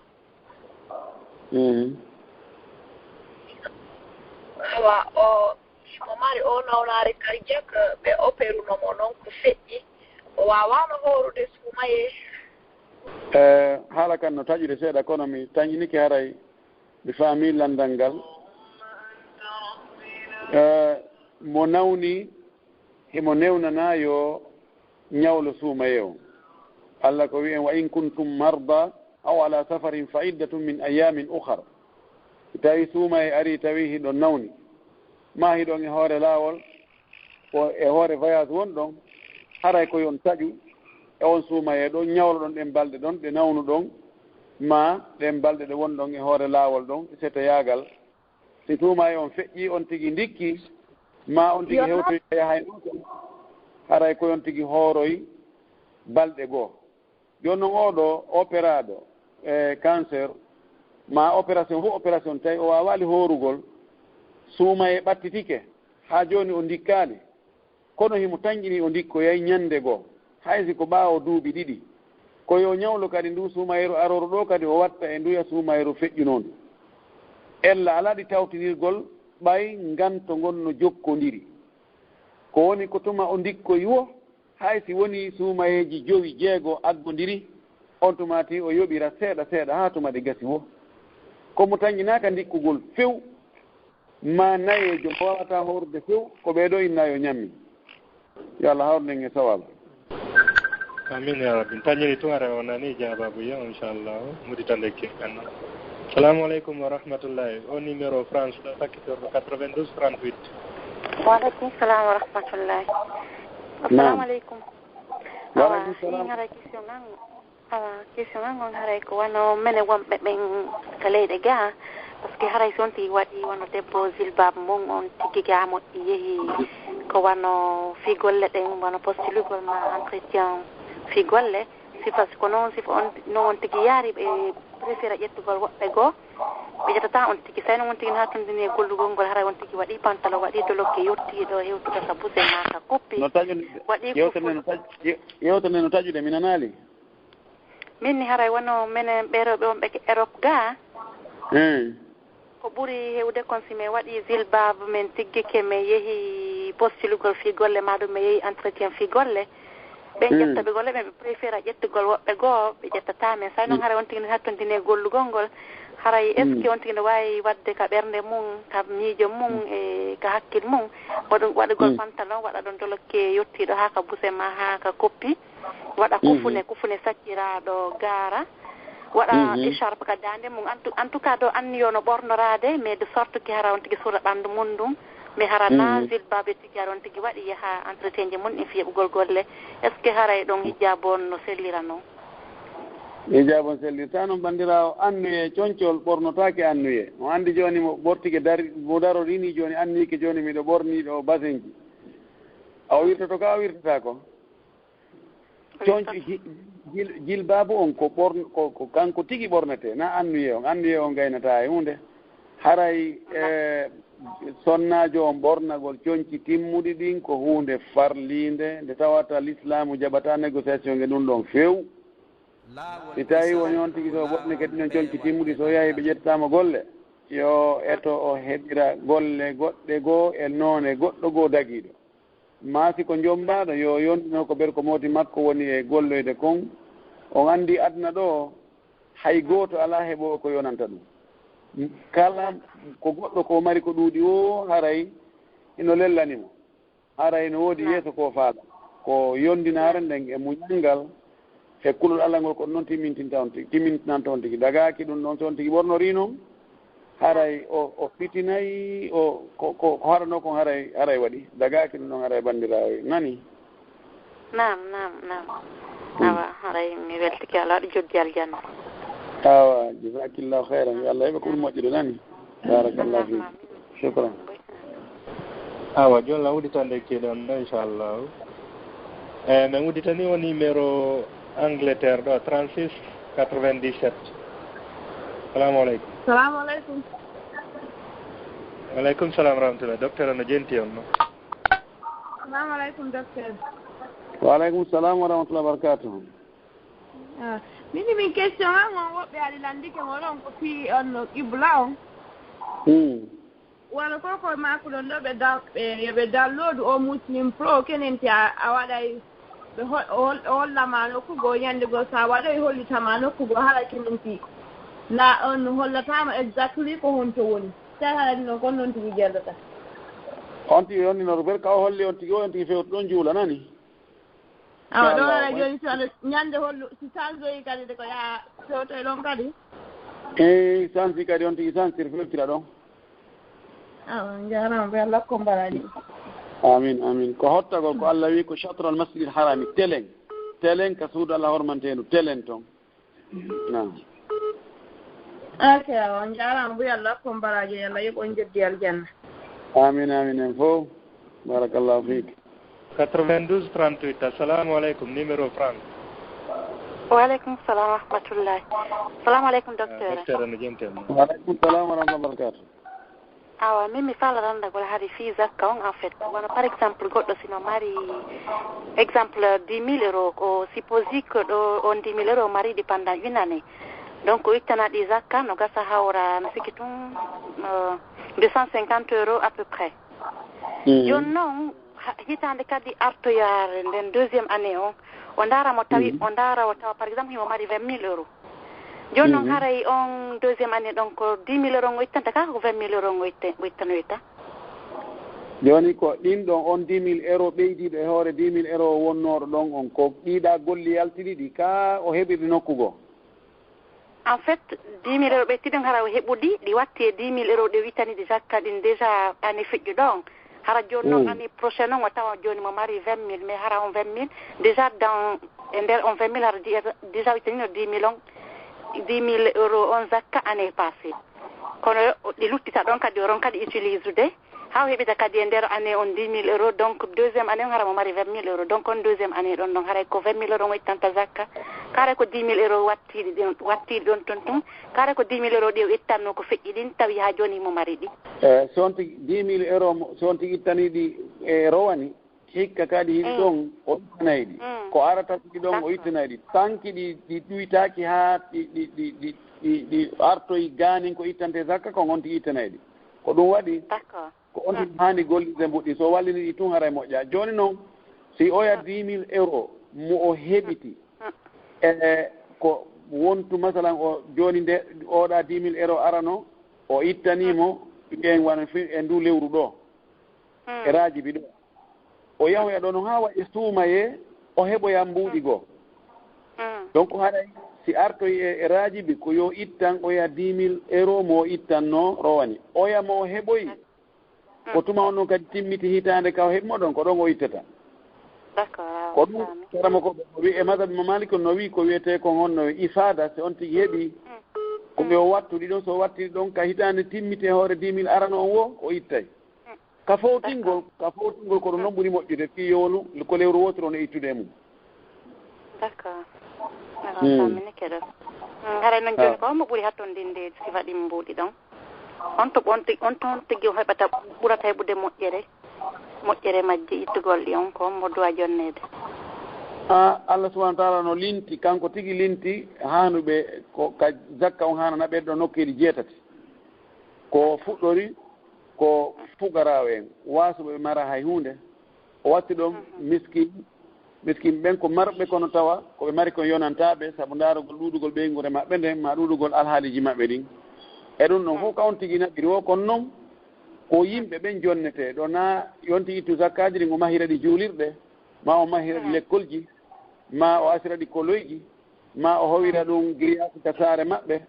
Mhm. Awa, o, himo mari o nawnaare cardiaque, ɓe operuno mo non ko feƴƴi. O waawaano hoorude suumayee. Eh, haala kan no taƴude seeɗa, kono mi tañinike haray mi faamii lanndal ngal. Eh, mo nawni, himo newnanaa yo ñawlo suumayee on. Alla ko wi'en, "Wa in kuntum marda aw ala safarin fa iddatun min ayyamin ukhar." Si tawi suumayee ari, tawi hiɗon nawni, maa hiɗon e hoore laawol, ko e hoore voyage wonɗon, haray ko yon taƴu e on suumayee ɗon, ñawloɗon ɗen balɗe ɗon ɗe nawnuɗon, maa ɗen balɗe ɗe wonɗon e hoore laawol ɗon, e seteyaagal. Si suumayee on feƴƴii, on tigi ndikki, maa on tigi hewtoyi yahay ɗum, haray ko yon tigi hooroy balɗe goo. Jooni non, oo ɗoo operaaɗo e cancer, maa opération, fof opération, tawi o waawaali hoorugol, suumayee ɓattitike, haa jooni o ndikkaali. Kono himo tanƴinii o ndikkoyay ñannde goo, hay si ko ɓaawo duuɓi ɗiɗi. Ko yo ñawlo kadi ndu suumayeeru arooru ɗoo kadi o watta e nduya suumayeeru feƴƴunoondu. Ella alaa ɗi tawtinirgol ɓay nganto ngon no jokkondiri. Ko woni ko tuma o ndikkoyi woo, hay si wonii suumayeeji jowi, jeego aggondiri, on tuma ti o yoɓira seeɗa seeɗa haa tuma ɗi gasi woo. Ko mo tanƴinaaka ndikkugol few, maa nayeejo mo waawataa hoorude few, ko ɓee ɗoo inna yo ñammin. Yo Allah hawru en e sawaaba. Amin ya rabbi. Tañiri tun ara o nani jaababu ya, inchallah. Mudita lekki kanno. Salamu aleykum wa rahmatullahi. O numéro France ɗo, sakkitorɗo quatre-vingt-douze trente-huit. Wa aleykum salam wa rahmatullahi. Naam. Assalamu aleykum. Wa aleykum salam. Awa, min haɗa question an. Awa, question an on haray ko wano mene wonɓe ɓen ka leyɗe gaa, parce que haray si on tigi waɗi wano debbo jilbab mum on tigi gaa moƴƴi yehi ko wano fii golle ɗen, wano postulugol ma entretien fii golle, si parce que ko non, si on, non on tigi yaari ɓe préféra ƴettugol woɓɓe goo, ɓe ƴettata on tigi, say non on tigi no hakkondini e gollugol ngol, haray on tigi waɗi pantalon, waɗi dolokke yottiiɗo hewtude ka buse ma ka koppi, no taƴude, waɗi yewtere nde no taƴ-, ye-, yewtere nde no taƴude, mi nanaali. Min ni haray wano menen ɓe rewɓe wonɓe ke Europe gaa. Hmm. Ko ɓuri hewde kon si min waɗi jilbab, min tiggike, min yehi postulugol fii golle, maa ɗum min yehi entretien fii golle. Ɓen ƴetta ɓe golle ɓen, ɓe préféra ƴettugol woɓɓe goo, ɓe ƴettataa men. Say noon haray on tigi ne hattondini e gollugol ngol, haray est-ce que on tigi ne waawi waɗde ka ɓernde mum, ka miijo mum, e ka hakkil mum, waɗu-, waɗugol pantalon, waɗa ɗon dolokke yottiiɗo haa ka buse maa, haa ka koppi, waɗa kufune, kufune sakkiraaɗo gaara, waɗa écharpe ka daande mum. En tout, en tout cas, ɗo anniyo no ɓornoraade, mais de sorte que hara on tigi sura ɓanndu mum ndun, mais hara naa jilbaabe tigi, hara on tigi waɗi yaha entretien ji mum ɗin fii heɓugol golle. Est-ce que haray ɗon hijaabu on no sellira non? Hijaabu on sellirtaa non, banndiraawo. Annuye, concol ɓornotaake annuye. On anndi jooni mo ɓortike dari, mo darorini jooni, anniike jooni miɗo ɓornii ɗo basenji. A o wirtoto ka, a wirtataa ko? Conco ji-, jil-, jilbaabu on ko ɓorn-, ko, ko kanko tigi ɓornetee, na annuye on. Annuye on gaynataa e huunde. Haray, eh, sonnaajo on ɓornagol conci timmuɗi ɗin ko huunde farliinde, nde tawata lislaamu jaɓataa négociation e ɗun ɗon few. Si tawii woni on tigi so ɓornike ɗin on conci timmuɗi, so yahi ɓe ƴettaama golle, yo eto o heɓira golle goɗɗe goo e noone goɗɗo goo dagiiɗo. Maa si ko jommbaaɗo, yo yondino ko berko mooti makko woni e golloyde kon. On anndi aduna ɗoo, hay gooto alaa heɓoowo ko yonanta ɗum. Kala ko goɗɗo ko mari ko ɗuuɗi woo, haray ino lellani mo. Haray no woodi yeeso ko faala. Ko yondinaare nden e muñal ngal, he kulol Allah ngol, ko ɗum noon timmintinta on tigi, timmintinanta on tigi. Dagaaki ɗum noon, so on tigi ɓornorii noon, haray o, o fitinay, o, ko, ko, ko haɗanoo kon haray, haray waɗi. Dagaaki ɗum noon haray, banndiraawo, nani? Naam, naam, naam. Hmm. Awa, haray mi weltike, Allah waɗi joddi aljanna. Awa, jazakillahu khairan. Yo Allah heɓa ko ɓuri moƴƴude, nani? Barakallahu fiik. Shukran. Awa, jooni lan udditande kiiɗon ɗo, inchallahu. E, min udditani o numéro Angleterre ɗo, trente-six quatre-vingt-dix-sept. Salamu aleykum. Salamu aleykum. Wa aleykum salam wa rahmatullah. Docteur, no jenti on no? Salamu aleykum, docteur. Wa aleykum salam wa rahmatullah wa barakatuh. Ah, min, min question an on, woɓɓe haɗi landike mo ɗon ko fii on no qibla on. Hmm. Wano ko ko makuɗon ɗo ɓe dal-, ɓe, yo ɓe download o Muslim Pro, kenen ti a, a waɗay ɓe hol-, hol-, hollama nokku goo, ñande goo sa waɗoy hollitama nokku goo, hara kenen ti na on hollataama exactly ko honto woni. Tawi hara ɗum ɗon kon non tigi jellata. On tigi yondinoto ber ka o holli on tigi, o on tigi fewto ɗon juula nani? Awa, ɗo waɗa jooni, si wano ñande hollu, si sansoyi kadi de ko yaa fewtoy ɗon kadi? Eey, sansi kadi on tigi sansir fewtira ɗon. Awa, on njaaraama, ɓe Allah ko mbaraaji. Amin, amin. Ko hottagol ko Allah wi ko shatral masjidil harami, telen. Telen ka suudu Allah hormanteendu, telen ton. Naam. Ok, awa, on njaaraama, ɓe Allah ko mbaraaji, Allah yoɓ on joddi aljanna. Amin, amin, en fof. Barakallahu fiik. Quatre-vingt-douze trente-huit, assalamu aleykum, numéro France. Wa aleykum salam wa rahmatullahi. Salamu aleykum, docteur. Docteur, no jenti on? Wa aleykum salam wa rahmatullahi wa barakatuh. Awa, min mi faala lanndagol hari fii zakka on, en fait. Wano, par exemple, goɗɗo sino mari, exemple, dix mille euros, o supposé que ɗo on dix mille euros o mari ɗi pendant une année. Donc, o ittana ɗi zakka, no gasa hawra, no sikki tun, euh, deux cent cinquante euros à peu près. Mhm. Jooni noon, ha-, hitaande kadi artoyaare nden deuxième année on, o ndaara mo tawi, mhm, o ndaara o tawa, par exemple, himo mari vingt mille euros. Jooni noon, mhm, haray on deuxième année ɗon ko dix mille euros ngo ittanta ka, ko vingt mille euros ngo itte-, ngo ittanoyta? Jooni ko ɗin ɗon, on dix mille euros ɓeydiiɗo e hoore dix mille euros wonnooɗo ɗon on, ko ɗiɗa golli yaltiri ɗi, ka o heɓiri nokku goo? En fait, dix mille euros ɓe tiɗen hara o heɓuɗi, ɗi watti e dix mille euros ɗe o ittani ɗi zakka ɗin déjà année feƴƴuɗo on. Hara jooni noon, mm, année prochaine on o tawa jooni mo mari vingt mille, mais hara on vingt mille, déjà dans, e nder on vingt mille hara di-, déjà o ittanino dix mille on, dix mille euros on zakka année passée. Kono o, ɗi luttita ɗon kadi o ronka ɗi utiliser de. Haa o heɓita kadi e nder année on dix mille euros, donc deuxième année on hara mo mari vingt mille euros, donc on deuxième année ɗon ɗon haray ko vingt mille euros on o ittanta zakka, ka haray ko dix mille euros wattiiɗi ɗon, wattiiɗi ɗon ton tun, ka haray ko dix mille euros ɗi o ittanno ko feƴƴi ɗin, tawi haa jooni himo mari ɗi. Eh, so on tigi dix mille euros mo, so on tigi ittanii ɗi e rowani, hikka kadi hiɗi, mm, ɗon o ittanay ɗi. Mm. Ko arata ɗi ɗon o, d'accord, ittanay ɗi. Tanki ɗi, ɗi ɗuytaaki haa ɗi, ɗi, ɗi, ɗi, ɗi, ɗi artoyi gaanin ko ittante zakka kon, on tigi ittanay ɗi. Ko ɗum waɗi. D'accord. Ko on tigi haani gollirde mbuɗi. So wallini ɗi tun haray moƴƴa. Jooni noon, si oya dix mille euros, mo o heɓiti, e ko wontu, masalan, o jooni nde oɗa dix mille euro arano, o ittanii mo ɓen wano fi e ndu lewru ɗo, e raajibi ɗo. O yahoya ɗo no haa wa e suumayee, o heɓoya mbuuɗi goo. Donc haray si artoyi e, e raajibi, ko yo ittan oya dix mille euro mo o ittanno rowani. Oya mo o heɓoyi, ko tuma on ɗon kadi timmiti hitaande ka o heɓi mo ɗon, ko ɗon o ittata. D'accord, ko ɗum faami. Karamoko ɓe o wi e madhabi mo Malik on no wi ko wiyetee kon honno ifaada, si on tigi heɓi, ko yo wattu ɗi ɗon, so o wattiri ɗon ka hitaande timmiti e hoore dix mille arano on wo, o ittay. Ka fowtingol, ka fowtingol ko ɗum noon ɓuri moƴƴude, fii yowlu ko lewru wootiru on e ittude e mum. D'accord. Awa, faminike ɗo. Mm, haray noon jooni ko hombo ɓuri hattondinde sifa ɗin mbuuɗi ɗon? On to ɓon ti-, on toon tigi o heɓata, ɓurata heɓude moƴƴere, moƴƴere majji ittugol ɗi on, ko hombo duwa jonneede? A, Allah subhanahu wa taala no linti, kanko tigi linti haanuɓe ko ka zakka on haanana ɓen ɗo nokkeeli jeetati. Ko fuɗɗori ko fugaraawo en, waasuɓe ɓe mara hay huunde. O watti ɗon miskin, miskin ɓen ko marɓe kono tawa ko ɓe mari kon yonantaaɓe, sabu ndaarugol ɗuuɗugol ɓeynguure maɓɓe nden, ma ɗuuɗugol alhaaliiji maɓɓe ɗin. E ɗum ɗon fof ka on tigi naɓiri o, kono noon ko yimɓe ɓen jonnetee. Ɗo na yonti ittu zakkaaji ɗin, o mahira ɗi juulirɗe, ma o mahira ɗi lekkolji, ma o asira ɗi koloyji, ma o howira ɗum grillage ka saare maɓɓe,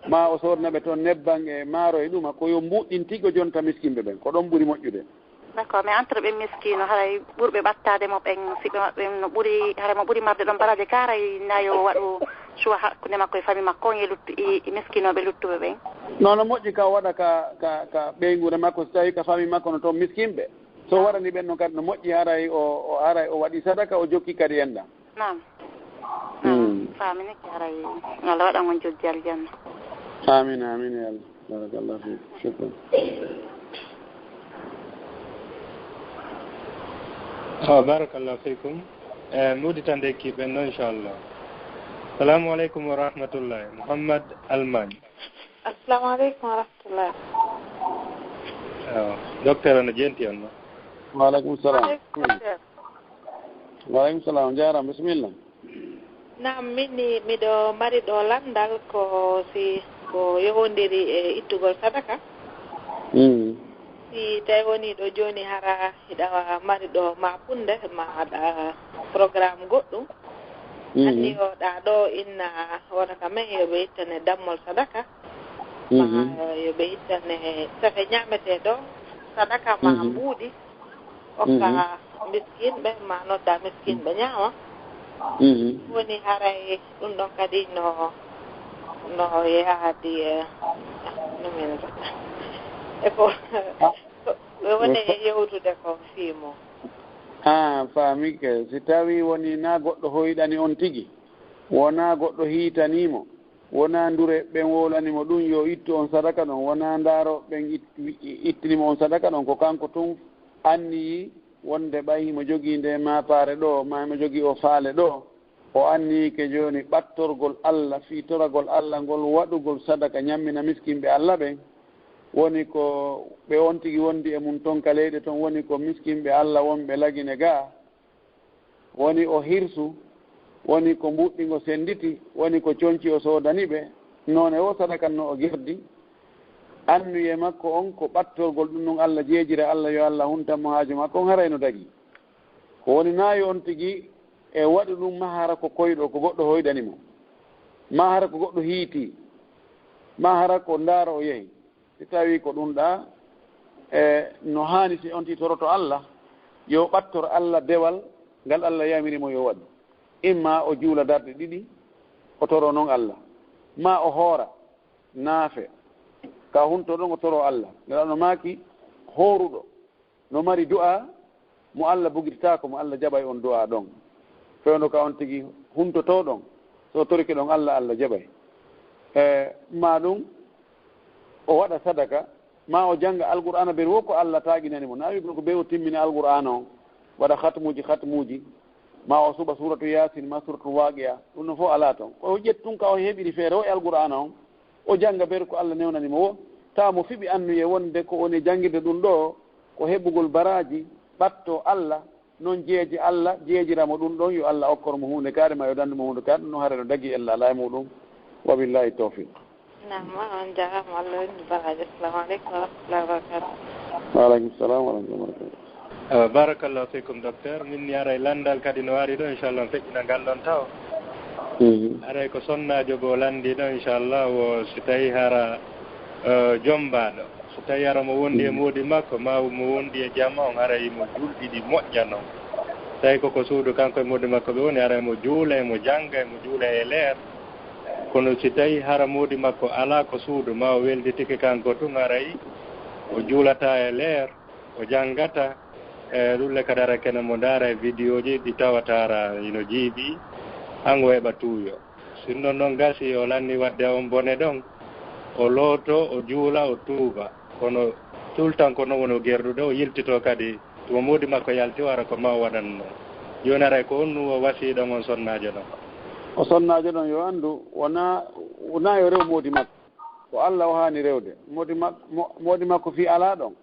ma o soodna ɓe toon nebban e maaro e ɗuma, ko yo mbuuɗɗin tigi o jonta miskinɓe ɓen. Ko ɗon ɓuri moƴƴude. D'accord, mais entre ɓe miskino, haray ɓurɓe ɓattaade mo ɓen, siɓɓe maɓɓe no ɓuri, haray mo ɓuri marde ɗon baraaji ka, haray na yo waɗu choix hakkunde makko e famille makko, on e luttu-, e, e miskinooɓe luttuɓe ɓen? Non, no moƴƴi ka o waɗa ka, ka, ka ɓeynguure makko, so tawi ka famille makko no toon miskinɓe. So waɗani ɓen noon kadi no moƴƴi, haray o, o, haray o waɗi sadaka, o jokki kadi enɗan. Naam. Naam. Faamini ki, haray Allah waɗan on jojji aljanna. Amin, amin ya Allah. Barakallahu fik. Shukran. Awa, barakallahu fikum. E, mi udditande ki ɓen ɗo, inchallah. Salamu aleykum wa rahmatullahi. Muhammad Almagne. Assalamu aleykum wa rahmatullah. Awa, docteur, ana jenti on ma? Wa aleykum salam. Wa aleykum salam. Jaaraama, bisimilla. Naam, min ni miɗo mari ɗo lanndal ko si ko yowondiri e ittugol sadaka. Mm. Si tawi woni ɗo jooni hara hiɗa mari ɗo ma punde ma ɗa programme goɗɗum. Mhm. Anniyoɗa ɗo inna wona ka men yo ɓe ittane dammol sadaka. Ma yo ɓe ittane safe ñaamete ɗo sadaka ma mbuuɗi. Okka miskinɓe, ma nodda miskinɓe ñaama. Mhm. Woni haray ɗum ɗon kadi no, no yaadi e, no min, e ko, ko woni e yewtude ko fii mum. Ah, faami ke. Si tawi woni na goɗɗo hoyɗani on tigi, wona goɗɗo hiitanii mo, wona ndure ɓen wowlani mo ɗum yo ittu on sadaka ɗon, wona ndaaro ɓen it-, ittini mo on sadaka ɗon, ko kanko tun anniyi wonde ɓay himo jogii nde maapaare ɗo, ma himo jogii o faale ɗo, o anniyi ke jooni ɓattorgol Allah, fii toragol Allah ngol, waɗugol sadaka, ñammina miskinɓe Allah ɓen. Woni ko ɓe on tigi wondi e mum ton ka leyɗe ton, woni ko miskinɓe Allah wonɓe Lagine gaa. Woni o hirsu, woni ko mbuuɗɗi ngo sennditi, woni ko conci o soodani ɓe. Noone o sadaka no o gerdi. Annuye makko on ko ɓattorgol ɗum ɗum Allah jeejira, Allah yo Allah huntan mo haaju makko on, haray no dagii. Ko woni na yo on tigi e waɗu ɗum ma hara ko koyɗo, ko goɗɗo hoyɗani mo, ma hara ko goɗɗo hiiti, ma hara ko ndaaro o yehi. Si tawii ko ɗum ɗa, e no haani si on tigi toroto Allah, yo ɓattor Allah dewal ngal Allah yamiri mo yo waɗu. Imma o juula darɗe ɗiɗi, o toro noon Allah. Ma o hoora, naafe, ka hunto ɗon o toro Allah. Nde ɗan no maaki, hooruɗo no mari du'a mo Allah bugitataako, mo Allah jaɓay on du'a ɗon. Fewndo ka on tigi huntoto ɗon, so torike ɗon Allah, Allah jaɓay. E, ma ɗum o waɗa sadaka, ma o jannga Alqur'aana, ɓen wo ko Allah taaginani mo. Na wi ko ɓe o timmina Alqur'aana on, waɗa khatmuuji, khatmuuji, ma o suɓa suuratu Yaasin, ma suuratu Waaqi'a, ɗum no fof alaa ton. O ƴettun ka o heɓiri feere o e Alqur'aana on, o jannga ɓen ko Allah newnani mo wo, tawa mo fiɓi annuye wonde ko woni janngirde ɗum ɗo, ko heɓugol baraaji, ɓatto Allah, Non jeeji Allah, jeejira mo ɗum ɗon, yo Allah okkor mo huunde kaari, ma yo dandu mo huunde kaari, ɗum ɗon hare no dagi ella alaa e muɗum. Wa billahi tawfiq. Naam, on jaaraama, Allah wonndi baraaji. Assalamu aleykum wa rahmatullahi wa barakatuh. Wa aleykum salam wa rahmatullahi wa barakatuh. Awa, barakallahu fikum, docteur. Min ni aray lanndal kadi no ari ɗo, inchallah, on feƴƴina ngal ɗon taw. Aray ko sonnaajo goo lanndi ɗo, inchallah, wo si tawi hara eh, jommbaaɗo. So tawi hara mo wondi e moodi makko, ma mo wondi e jama on, haray mo julɗi ɗi moƴƴa non. Tawi ko ko suudu kanko e moodi makko ɓe woni, haray mo juula, e mo jannga, e mo juula e leer. Kono si tawi hara moodi makko alaa ko suudu, ma o welditike kanko tun, haray o juulata e leer, o janngata. E ɗum le kadi hara kene mo ndaara e vidéo ji ɗi tawata hara ino jiiɓi, hango heɓa tuuyo. Sinno non gasi o lanni wadde on bone ɗon, o looto, o juula, o tuuba. Kono tultan ko non woni o gerɗude, o yiltito kadi. Tuma moodi makko yalti o ara ko ma o waɗan non. Jooni aray ko honnu o wasi ɗon on sonnaajo ɗon? O sonnaajo ɗon yo anndu, wona, wona yo rew moodi makko. Ko Allah o haani rewde. Moodi mak-, mo-, moodi makko fii alaa ɗon.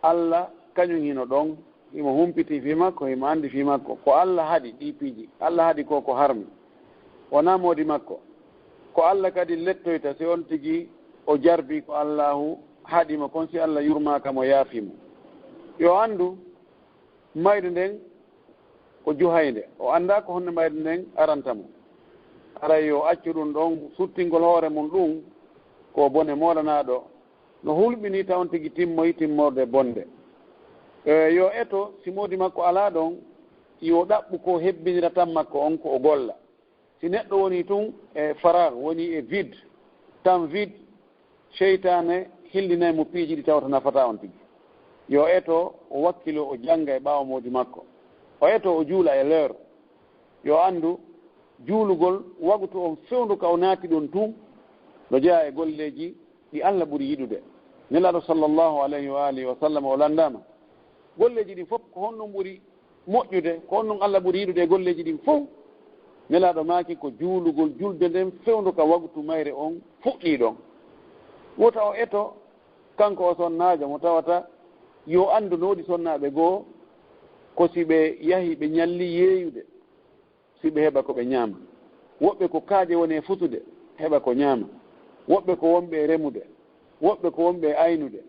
Allah kañum hino ɗon, himo humpiti fii makko, himo anndi fii makko. Ko Allah haɗi ɗii piiji. Allah haɗi ko ko harmi. Wona moodi makko. Ko Allah kadi lettoyta si on tigi o jarbi ko Allahu haɗi mo kon, si Allah yurmaaka mo, yaafi mo. Yo anndu, mayde nden ko juhaynde. O anndaa ko honno mayde nden aranta mo. Haray yo accu ɗum ɗon, suttingol hoore mum ɗum ko bone moolanaaɗo. No hulɓinii ta on tigi timmoyi timmorde bonde. E, yo eto, si moodi makko alaa ɗon, yo ɗaɓɓu ko hebbinira tan makko on ko o golla. Si neɗɗo wonii tun e faragh, wonii e vide, tan vide, seytaane hillinay mo piiji ɗi tawata nafataa on tigi. Yo eto, o wakkiloo, o jannga e ɓaawo moodi makko. O eto, o juula e l'heure. Yo anndu, juulugol wagutu on fewndu ka o naati ɗon tun, no jeyaa e golleeji ɗi Allah ɓuri yiɗude. Nelaaɗo sallallahu alayhi wa alihi wa sallam o lanndaama, golleeji ɗin fof ko honɗum ɓuri moƴƴude, ko honɗum Allah ɓuri yiɗude e golleeji ɗin fof? Nelaaɗo maaki ko juulugol julde nden fewndu ka wagutu mayre on fuɗɗii ɗon. Wota o eto, kanko o sonnaajo mo tawata yo anndu no woodi sonnaaɓe goo, ko si ɓe yahi ɓe ñalli yeeyude, si ɓe heɓa ko ɓe ñaama. Woɓɓe ko kaaƴe woni e futude, heɓa ko ñaama. Woɓɓe ko wonɓe e remude. Woɓɓe ko wonɓe e aynude.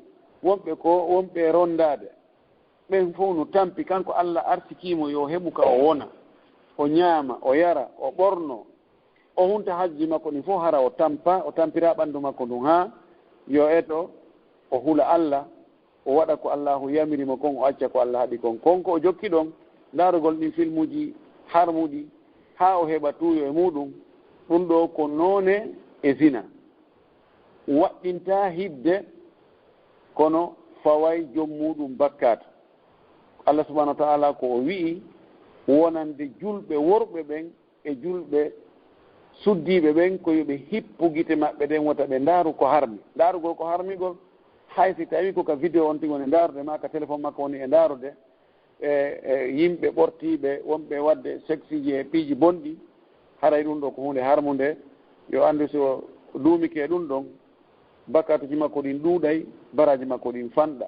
Woɓɓe ko wonɓe e ronndaade. Ɓen fof no tampi, kanko Allah arsikii mo yo heɓu ka o wona, o ñaama, o yara, o ɓornoo. O hunta hajji makko ɗin fof, hara o tampa, o tampira ɓanndu makko ndun haa yo eto, o hula Allah, o waɗa ko Allaahu yamiri mo kon, o acca ko Allah haɗi kon. Kon ko o jokki ɗon, ndaarugol ɗin filmuuji harmuɗi, haa o heɓa tuuyo e muuɗum, ɗum ɗoo ko noone e zina. Waɗɗintaa hidde, kono faway jom muuɗum bakkaatu. Allah subhanahu wa ta'ala ko o wi'i wonande julɓe worɓe ɓen e julɓe suddiiɓe ɓen ko yo ɓe hippu gite maɓɓe ɗen, wota ɓe ndaaru ko harmi. Ndaarugol ko harmigol, hay si tawii ko ka vidéo on tigi woni ndaarude, maa ka téléphone makko woni e ndaarude, e, e yimɓe ɓortiiɓe wonɓe waɗde seksiiji e piiji bonɗi, haray ɗum ɗoo ko huunde harmunde. Yo anndu si o duumike e ɗum ɗon, bakkaatuuji makko ɗin ɗuuɗay, baraaji makko ɗin fanɗa.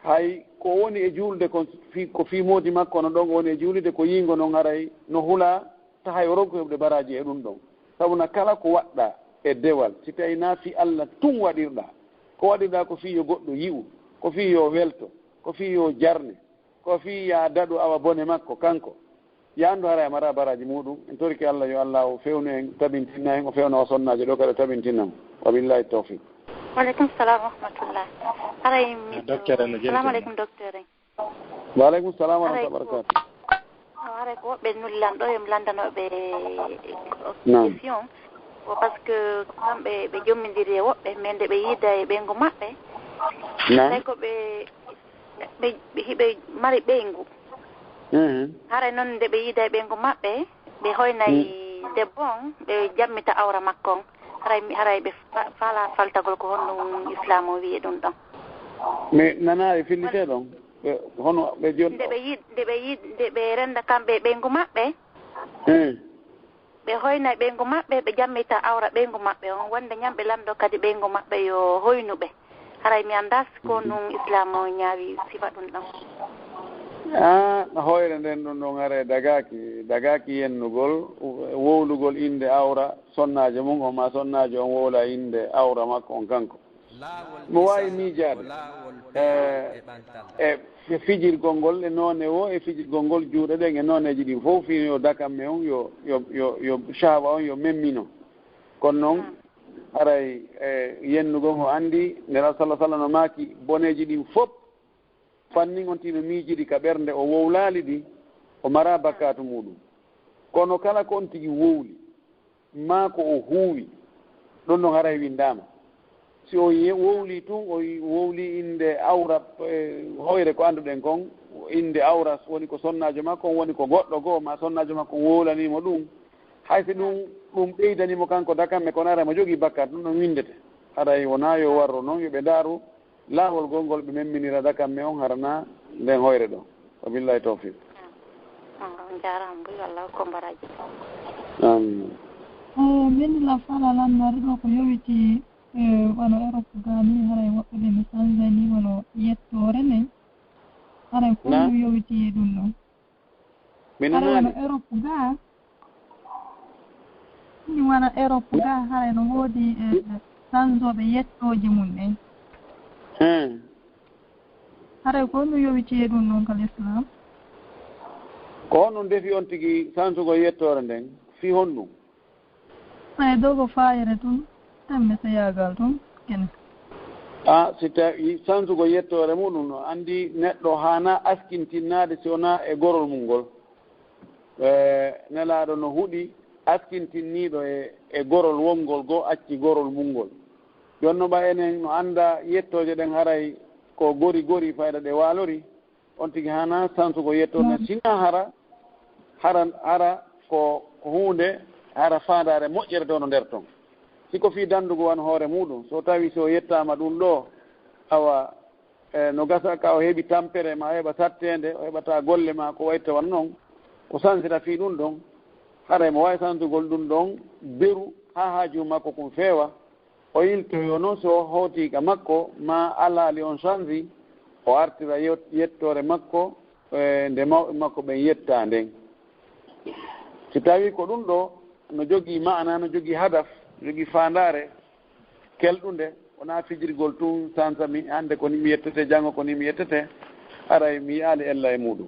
Hay ko woni e juulde kon, fi-, ko fii moodi makko no ɗon o woni e juulde, ko yiingo non haray no hulaa, ta hay o ronku heɓude baraaji e ɗum ɗon. Sabuna kala ko waɗɗaa e dewal, si tawii naa fii Allah tun waɗirɗaa, ko waɗirɗaa ko fii yo goɗɗo yi'u, ko fii yo welto, ko fii yo jarne, ko fii yaa daɗu awa bone makko kanko, yo anndu haray a maraa baraaji muuɗum. En torike Allah yo Allaahu fewnu en, tabintinna en, o fewna o sonnaajo ɗoo kadi o tabintinna mo. Wa billahi tawfiq. Wa aleykum salam wa rahmatullah. Haray mi... Ah, docteur en no Salamu jeeyi. Aleykum, docteur en. Wa aleykum salam wa Haray rahmatullahi wa ko barakatuh. Awa, haray ko woɓɓe nulli lan ɗoo, yo mi lanndano ɓe Naam. Question. Ko parce que kamɓe ɓe jommindiri e woɓɓe, mais nde ɓe yiida e ɓeyngu maɓɓe, Naam. Tawi ko ɓe, ɓe, ɓe hiɓe mari ɓeyngu. Mhm. Haray noon nde ɓe yiida e ɓeyngu maɓɓe, ɓe hoynay debbo on, ɓe jammita awra makko on. Haray mi, haray ɓe fa-, faalaa faltagol ko honno Islaam o wi'i ɗum ɗon. Mi nanaali fillitee ɗon. Ɓe, hono ɓe jon- Nde ɓe yiid, nde ɓe yiid, nde ɓe rennda kamɓe e ɓeyngu maɓɓe, Eh. ɓe hoynay ɓeyngu maɓɓe, ɓe jammita awra ɓeyngu maɓɓe on, wonde ñamɓe lanndo kadi ɓeyngu maɓɓe yo hoynu ɓe. Haray mi anndaa si ko ɗum Islaam o ñaawi sifa ɗum ɗon. Ah, hoyre nden ɗum ɗon hara e dagaaki, dagaaki yennugol, wowlugol innde awra sonnaajo mum on, ma sonnaajo on wowla innde awra makko on kanko. Mo waawi miijaade e, e fijirgol ngol e noone woo, e fijirgol ngol juuɗe ɗen e nooneeji ɗin fof, fii yo dakamme on, yo, yo, yo, yo shahwa on, yo memmino. Kono noon, haray e yennugol, o anndi Nelaaɗo sallallaahu alayhi wa sallam no maaki, boneeji ɗin fof fannin on tigi no miijidi ka ɓernde, o wowlaali ɗi, o maraa bakkaatu muuɗum. Kono kala ko on tigi wowli, maa ko o huuwi, ɗon ɗon haray winndaama. Si o ye-, wowli tun, o yi-, wowli innde awra, e, hoyre ko annduɗen kon, innde awra woni ko sonnaajo makko on, woni ko goɗɗo goo, maa sonnaajo makko on wowlanii mo ɗum. Hay si ɗum, ɗum ɓeydanii mo kanko dakamme, kono haray mo jogii bakkaat, ɗum ɗon winndete. Haray wonaa yo warru noon, yo ɓe ndaaru laawol gongol ɓe memminira dakamme on, harana nden hoyre ɗon. Wa billahi tawfiq. On njaaraama, mbuy Allah ko mbaraaji. Amin. Eh, min la fala lan nari ɗo ko yowiti, eh, wano Europe ga ni, haray woɓɓe ɓe mi sanzani wano yettoore nden. Haray ko Na? Ɗum yowiti e ɗum ɗon. Min haray wano nani? Europe ga. Ni wano Europe ga, haray no woodi, eh, sanzooɓe yettooje mum ɗen. Hmm. Haray ko ɗum yowiti e ɗum ɗon ka l'islam. Ko honɗum defi on tigi sansugol yettoore nden? Fii honɗum? Ay, dogo faayere tun, tan mi seyaagal tun, kene. A, si tawi sansugol yettoore muɗum no anndi neɗɗo haana askintinnaade si wonaa e gorol mum ngol. E, Nelaaɗo no huɗi askintinniiɗo e, e gorol wongol goo acci gorol mum ngol. Jooni no ɓay enen no annda yettooje ɗen haray ko gori gori fayda ɗe waalori. On tigi haana sansugo yettoode, sinaa hara, hara, hara ko, ko huunde, hara faandaare moƴƴere ɗon no nder ton. Si ko fii dandugo wan hoore muɗum, so tawi so yettaama ɗum ɗo, awa, e, no gasa ka o heɓi tampere ma, o heɓa satteende, o heɓata golle ma, ko wayta wan non, o sansira fii ɗum ɗon, haray mo waawi sansugol ɗum ɗon, beru haa haaju makko kun feewa, o iltoyo noon so o hawti ka makko, ma alaali on sansi, o artira yot-, yettoore makko, e, nde mawɓe makko ɓen yetta nden. Si tawi ko ɗum ɗo no jogii maana, no jogii hadaf, no jogii faandaare kelɗunde, wonaa fijirgol tun, sansa mi, hannde ko ni mi yettete, janngo ko ni mi yettete, haray mi yi'aali ella e muɗum.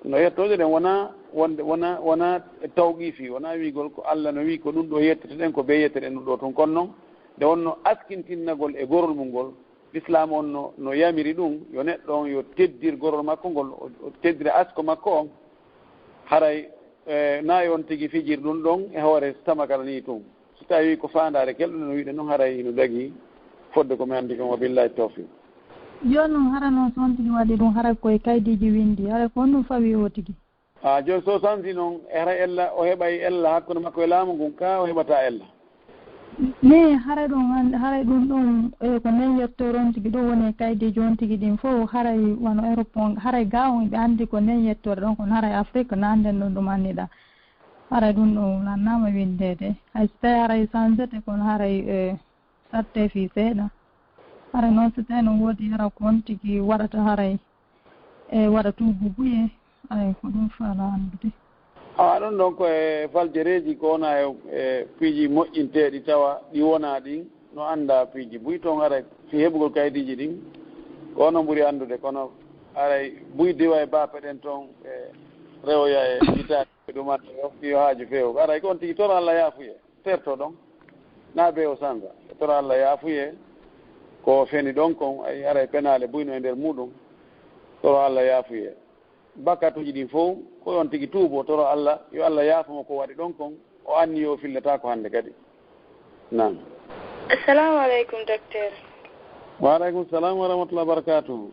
No yettooje ɗen wonaa wonde, wonaa, wonaa tawqiifi, wonaa wi'gol ko Alla no wi'i ko ɗum ɗo yettete ɗen, ko bee yettete ɗum ɗo tun. Kono noon, nde wonno askintinnagol e gorol mum ngol, Lislaam on no, no yamiri ɗum, yo neɗɗo on yo teddir gorol makko ngol, o, o teddira asko makko on. Haray, e, nayi on tigi fijir ɗum ɗon e hoore samakara ni tun. So tawi ko faandaare kelɗo no wi'de noon, haray no dagii fodde ko mi anndi kon, wa billahi tawfiq. Jooni noon, hara noon so on tigi waɗi ɗum, hara koye kaydiiji winndi, hara ko honɗum fawi o tigi? A, jooni so sansi noon, e hara ella, o heɓay ella hakkunde makko e laamu ngun, ka o heɓata ella? Ni, haray ɗum an-, haray ɗum ɗum, e, ko nen yettoore on tigi ɗum woni e kaydiiji on tigi ɗin fof, haray wano Europe on, haray ga on ɓe anndi ko nen yettoore ɗon, kono haray Afrique na annden ɗum ɗum anniɗa. Haray ɗum ɗum lannaama winndeede. Hay so tawi haray sansete, kono haray, e, satte fii seeɗa. Haray noon so tawi no woodi hara ko on tigi waɗata haray, e, waɗa tuubu buye, ay, ko ɗum faala anndude. Awa, ɗum ɗon ko e faljereeji, ko wona e, e piiji moƴƴinteeɗi tawa ɗi wonaa ɗin, no annda piiji buy toon, haray fii heɓugol kaydiiji ɗin, ko onon ɓuri anndude, kono haray buy diwa e baape ɗen toon, ɓe rewoya e hitaade ɗum annda yo, yo haaju feewu. Haray ko on tigi toro Alla yaafuye. Terto ɗon, na be o sanza. Toro Alla yaafuye, ko feni ɗon kon, ay, haray penaale buyno e nder muɗum. Toro Alla yaafuye. Bakkatuuji ɗin fow, ko on tigi tuubo, toro Alla, yo Alla yaafo mo ko waɗi ɗon kon, o anni yo fillata ko hannde kadi. Naam. Assalamu alaikum, docteur. Wa alaikum salam wa rahmatullahi wa barakatuhu.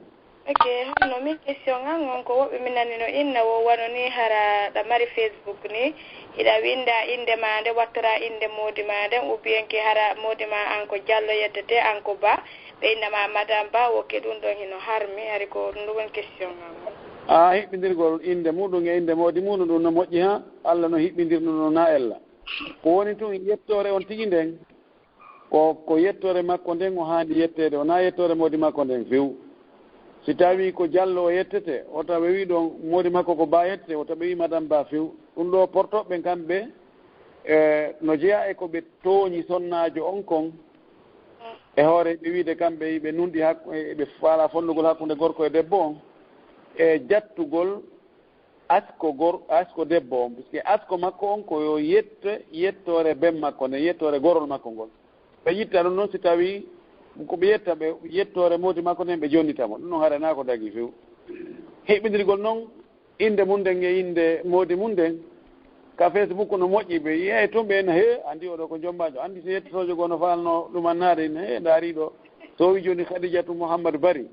Ok, hono min question an on ko woɓɓe min nani no inna wo wano ni hara ɗa mari Facebook ni, hiɗa winda innde ma nde, wattora innde moodi ma nden, ou bien ke hara moodi ma an ko Jallo yettete, an ko Ba, ɓe inna ma Madame Ba, woke ɗum ɗon hino harmi, hari ko ɗum ɗum woni question an on. A hiɓɓindirgol innde muɗum e innde moodi muɗum ɗum no moƴƴi ha, Alla no hiɓɓindir ɗum no na ella. Ko woni tun yettoore on tigi nden, ko, ko yettoore makko nden o haandi yetteede, wonaa yettoore moodi makko nden few. Si tawii ko Jallo o yettete, wota ɓe wii ɗon moodi makko ko Ba yettete, wota ɓe wii Madame Ba few. Ɗum ɗoo portoɓe ɓen kamɓe, e, no jeyaa e ko ɓe tooñi sonnaajo on kon, e hoore ɓe wiide kamɓe ɓe nunɗi hak-, e ɓe faalaa fonnugol hakkunde gorko e debbo on, e jattugol asko gor-, asko debbo on, puisque asko makko on ko yo yette yettoore ben makko nden, yettoore gorol makko ngol. Ɓe yitta ɗum noon si tawii ko ɓe yetta ɓe yettoore moodi makko nden, ɓe jonnita mo. Ɗum noon haray naa ko dagi few. Heɓindirgol noon innde mum nden e innde moodi mum nden ka Facebook no moƴƴi, ɓe yeey toon ɓe ena, "Hee, anndi oɗo ko jommbaajo." Anndi si yettotoojo goo no faalnoo ɗumannaade, ina, "Hee, ndaari ɗo, so o wii jooni Khadijatu Muhammad Bari."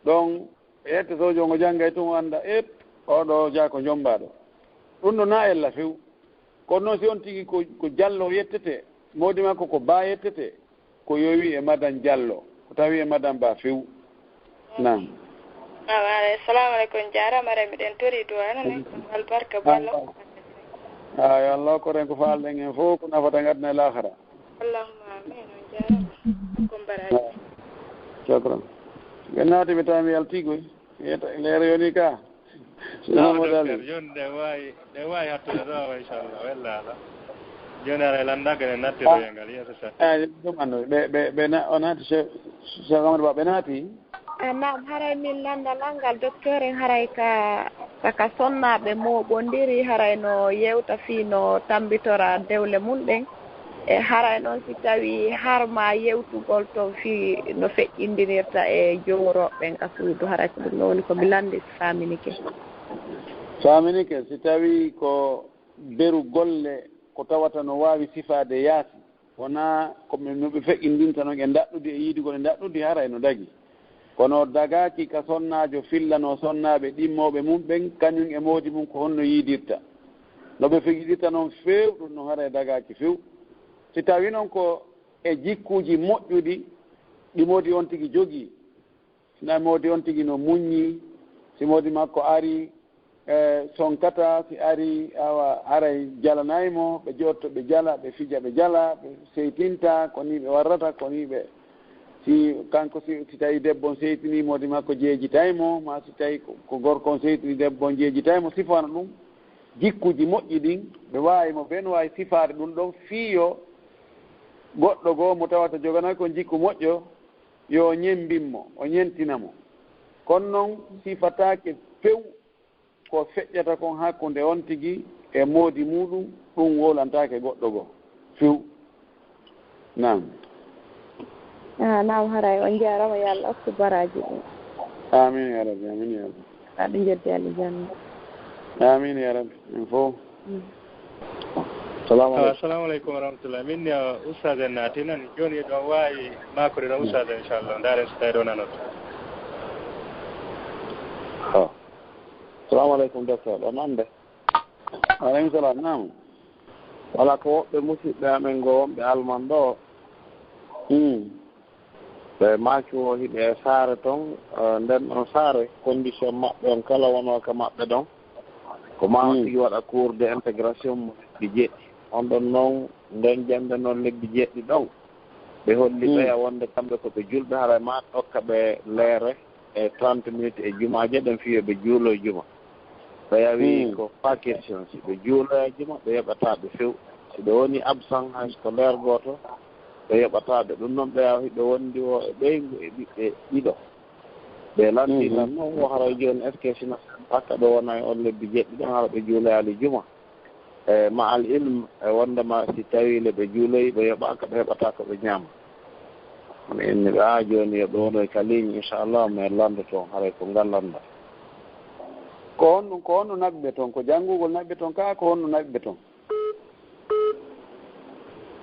Ɗon e hetto sojo ngo janngay tun o annda, e oɗo jaa ko jommbaaɗo. Ɗum ɗo na ella few. Kono noon si on tigi ko, ko Jallo yettete, mawdi makko ko Ba yettete, ko yowi e Madan Jallo, ko tawi e Madan Ba few. Naam. Naam, alay-, salamu aleykum, jaaraama, aray miɗen tori duwaana, nen ko albarka, Ba law. Ah, yo Allah okkoren ko faalɗen en fof, ko nafata ngadna e laakhara. Allahumma amin, on jaaraama. Ko mbaraaji. Shukran. Ɓe naati ɓe tawi mi yaltii koy. Yeta, leere yoni ka. Seydi Mamadou Ali. Docteur, jooni ɗe waawi, ɗe waawi hattude ɗo, awa, inchallah, wella ala. Jooni ara e lanndaaka ene natti ɗo e ngal, yeeso sa. Ah, ɗum anndu, ɓe, ɓe, ɓe na-, o naati Che-, Cheikh Amadou Ba, ɓe naati? Ah, naam, haray min lannda lanngal, docteur, en haray ka, ka, ka sonnaaɓe mooɓondiri, haray no yewta fii no tambitora dewle mum ɗen. E haray noon, si tawii har maa yewtugol toon fii no feƴƴindinirta e jowrooɓe ɓen ka suudu, haray ko ɗum ɗoo woni ko mi lanndi, si faaminike. Faaminike, si tawii ko beru golle ko tawata no waawi sifaade yaasi, wonaa ko ɓe, no ɓe feƴƴindinta noon e ndaɗɗudi e yiidugol e ndaɗɗudi, haray no dagi. Kono dagaaki ka sonnaajo fillanoo sonnaaɓe ɗimmooɓe mum ɓen, kañum e moodi mum ko honno yiidirta. No ɓe feƴƴidirta noon few, ɗum no haray dagaaki few. Si tawii noon ko e jikkuuji moƴƴuɗi ɗi moodi on tigi jogii, si na moodi on tigi no muññi, si moodi makko ari, e, sonkataa, si ari, awa, haray jalanay mo, ɓe jooɗto, ɓe jala, ɓe fija, ɓe jala, ɓe seytinta, ko nii ɓe warrata, ko nii ɓe, si kanko, si, si tawii debbo on seytinii, moodi makko jeejitay mo, maa si tawii ko, ko gorko on seytinii, debbo on jeejitay mo, sifana ɗum jikkuuji moƴƴi ɗin, ɓe waawi mo, ɓen waawi sifaade ɗum ɗon, fii yo goɗɗo goo mo tawata joganay kon jikku moƴƴo, yo o ñemmbin mo, o ñentina mo. Kono noon sifataake few ko feƴƴata kon hakkunde on tigi e moodi muuɗum, ɗum wowlantaake goɗɗo goo few. Naam. Ah, naam, haray on jaaraama, yo Allah okku baraaji ɗin. Amin ya rabbi, amin ya rabbi. Aɗa jeddi aljanna. Amin ya rabbi, en fof. Mm. Salamu aleykum. Assalamu aleykum wa rahmatullah. Min, uh, Oustaz en naati nan. Jooni eɗon waawi maakude ɗon Oustaz en, inchallah. Ndaaren so tawi ɗo nanoto. Ah. Salamu aleykum, docteur. Ɗo nande? Aleykum salam. Naam. Wala ko woɓɓe musidɓe amen ngo wonɓe Alman ɗo. Hmm. Ɓe maaki o hiɓe e saare ton, eh, nden ɗon saare, condition maɓɓe on kala wonoo ka maɓɓe ɗon. Ko maa on Hmm. tigi waɗa cours de intégration mo lebbi jeɗɗi. On ɗon noon, nden jannde noon lebbi jeɗɗi ɗon. Ɓe holli Hmm. ɓeya wonde kamɓe ko ɓe julɓe, haray maa ɗokka ɓe leere e trente minutes e jumaaje ɗen fii yo ɓe juulo e juma. Ɓeya wii Hmm. ko pas question, si ɓe juuloya juma, ɓe yoɓataa ɓe few. Si ɓe woni absent hay so ko leer gooto, ɓe yoɓataa ɓe. Ɗum noon ɓeya hiɓe wondi o e ɓeyngu e ɓiɓɓe ɗiɗo. Ɓe lanndii Hmm. tan noon, o haray jooni, est-ce que sina hakka ɓe wona e on lebbi jeɗɗi ɗon, hara ɓe juuloyaali juma? E ma al ilm, e wondema si tawii le ɓe juuloyi, ɓe yoɓaaka, ɓe heɓataa ko ɓe ñaama. Mi inni ɓe, "Aa, jooni yo ɓe wonoy ka ligne, inchallah, mi lanndoto on, haray ko ngal lannda." Ko honɗum, ko honɗum naɓi ɓe toon? Ko janngugol naɓi ɓe toon, kaa ko honɗum naɓi ɓe toon?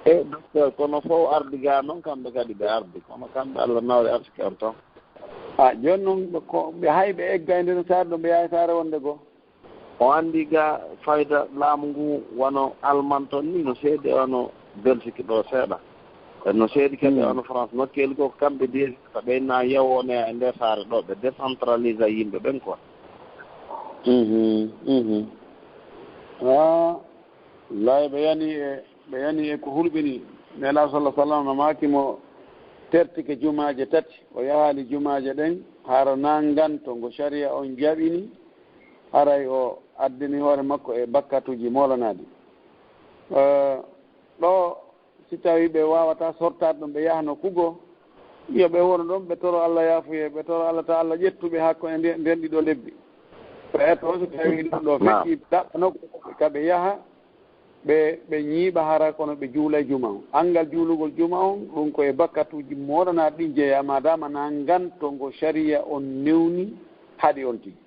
E, docteur, kono fof ardi gaa noon, kamɓe kadi ɓe ardi, kono kamɓe Allah nawri arsike on toon. A, jooni noon, ko ɓe hay ɓe egga e nder saare ɗo, ɓe yaha e saare wonde goo. O anndi ga fayda laamu ngu wano Alman toon ni no seedi, wano Belgique ɗo seeɗa. No seedi kadi Hmm. wano France. Nokkeeli goo ko kamɓe deesi, ko ɓe na yawone e nder saare ɗo, ɓe décentralisa yimɓe ɓen quoi. Mhm, mhm. Ah, wallahi ɓe yani e, ɓe yani e ko hulɓini. Nela sallallahu alaihi wasallam no maaki mo, tertike jumaaje tati, o yahaali jumaaje ɗen, hara na nganto ngo sariya on jaɓini, haray o addini hoore makko e bakkatuuji moolanaaɗi. Eh, ɗo, si tawii ɓe waawataa sortaade ɗum, ɓe yahano kugo, yo ɓe wonu ɗon, ɓe toro Alla yaafuye, ɓe toro Alla ta Alla ƴettu ɓe hakko e nden, nden ɗiɗo lebbi. Ɓe to, si tawii ɗum ɗo feƴƴi, ɗaɓɓa nokku ka ɓe yaha, ɓe, ɓe ñiiɓa hara kono ɓe juulay juma on. Anngal juulugol juma on, ɗum ko e bakkatuuji moolanaaɗi ɗin jeyaa, maadaama na nganto ngo sariya on newni haɗi on tigi.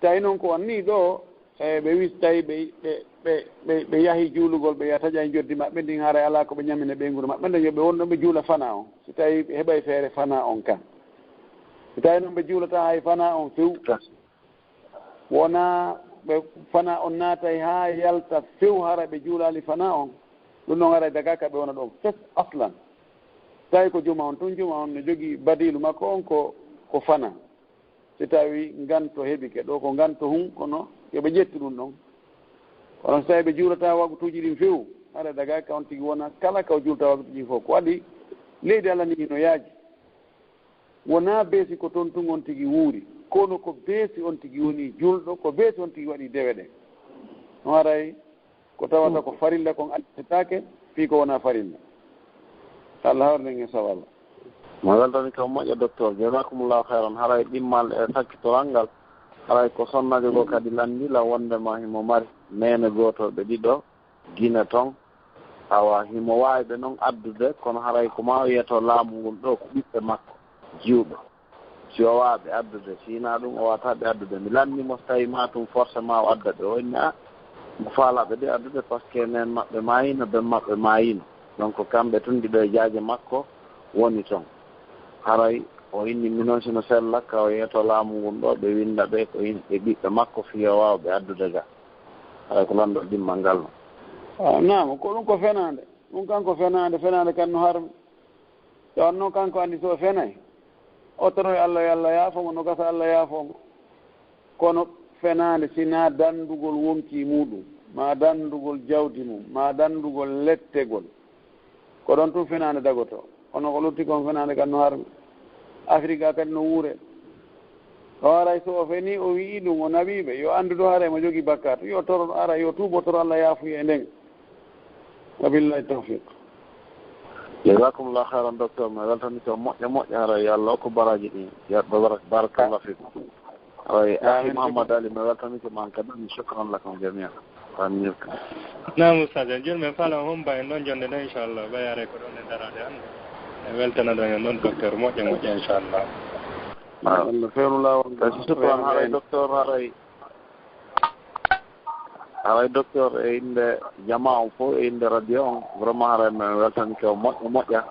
Tawi noon ko on nii ɗo, e, ɓe wis-, tawi ɓe, ɓe, ɓe, ɓe, ɓe yahi juulugol, ɓe yaha taƴa e njoddi maɓɓe ndin, haray alaa ko ɓe ñamina ɓeynguure maɓɓe nden, yo ɓe won ɗon ɓe juula fanaa on, si tawi ɓe heɓay feere fanaa on kan. Si tawi noon ɓe juulataa hay fanaa on few, wonaa ɓe fanaa on naatay haa yalta few, hara ɓe juulaali fanaa on, ɗum noon haray daga ka ɓe wona ɗon fes aslan. Tawi ko juma on tun, juma on no jogii badiilu makko on ko, ko fanaa. Si tawii nganto heɓike ɗo, ko nganto hun, kono yo ɓe ƴettu ɗum ɗon. Kono si tawii ɓe juulataa waqtuuji ɗin few, hara daga ka on tigi wona kala ka o juulata waqtuuji fof. Ko waɗi leydi Alla ndi no yaaji. Wonaa beesi ko ton tun on tigi wuuri, kono ko beesi on tigi woni julɗo, ko beesi on tigi waɗi dewe ɗen. No haray ko tawata ko farilla kon accitaake fii ko wonaa farilla. Allah hawrinen e sawal. Mo weltani ko moƴƴo, docteur. Jazakumullahu khairan. Haray ɗimmal e sakkitoral ngal. Haray ko sonnajo goo kadi lanndii lan wonndema himo mari neene gooto ɓe ɗiɗo Gine ton. Awa, himo waawi ɓe non addude, kono haray ko maa o yeto laamu ngun ɗoo ko ɓiɓɓe makko jiwɓe. Si o waawa ɓe addude, si hinaa ɗum o waawataa ɓe addude. Mi lanndii mo si tawii maa tun forcément o adda ɓe. O inni, a, mo faalaa ɓe de addude, parce que neen maɓɓe maayino, ben maɓɓe maayino. Donc, kamɓe tun ɗiɗo e jaaje makko woni ton. Haray o inni mi non si no sella, ka o yeto laamu ngun ɗoo, ɓe winnda ɓe ko yimɓe ɓiɓɓe makko, fii o waawa ɓe addude ga. Haray ko lanndol ɗimmal ngal non. Ah, naam, ko ɗum ko fenaande. Ɗum kan ko fenaande, fenaande kan no harmi. Yo on non kanko anndi so o fenay. O toroy Alla, yo Alla yaafo mo, no gasa Alla yaafo mo. Kono fenaande si naa danndugol wonkii muuɗum, maa danndugol jawdi mum, maa danndugol lettegol. Ko ɗon tun fenaande dagotoo. Kono ko lutti kon fenaande kan no harmi. Afirika kadi no wuure. O haray so o fenii, o wi'ii ɗum, o nawii ɓe, yo anndu ɗo haray mo jogii bakkaatu, yo toro, ara yo tuubo, toro Alla yaafuye e nden. Wa billahi tawfiq. Jazakumullahu khairan, docteur. Mi weltanii ko moƴƴa moƴƴa, haray yo Alla okku baraaji ɗin. Ya barak-, barakallahu fikum. Haray, akhi Muhammad Ali, mi weltanii ko man kadi, shukran lakum jami'an. Amin. Naam, Ustaz, en jooni men faala on homba en ɗon jonde ɗon, inchallah. Ɓay haray ko ɗon en daraade hannde. En weltana ɗon en ɗon, docteur, moƴƴa moƴƴa, inchallah. Ah. Allah feewnu laawol ngol. Shukran, haray, docteur, haray. Haray, docteur, e innde jamaa on fof, e innde radio on, vraiment, haray men weltanike on moƴƴa moƴƴa.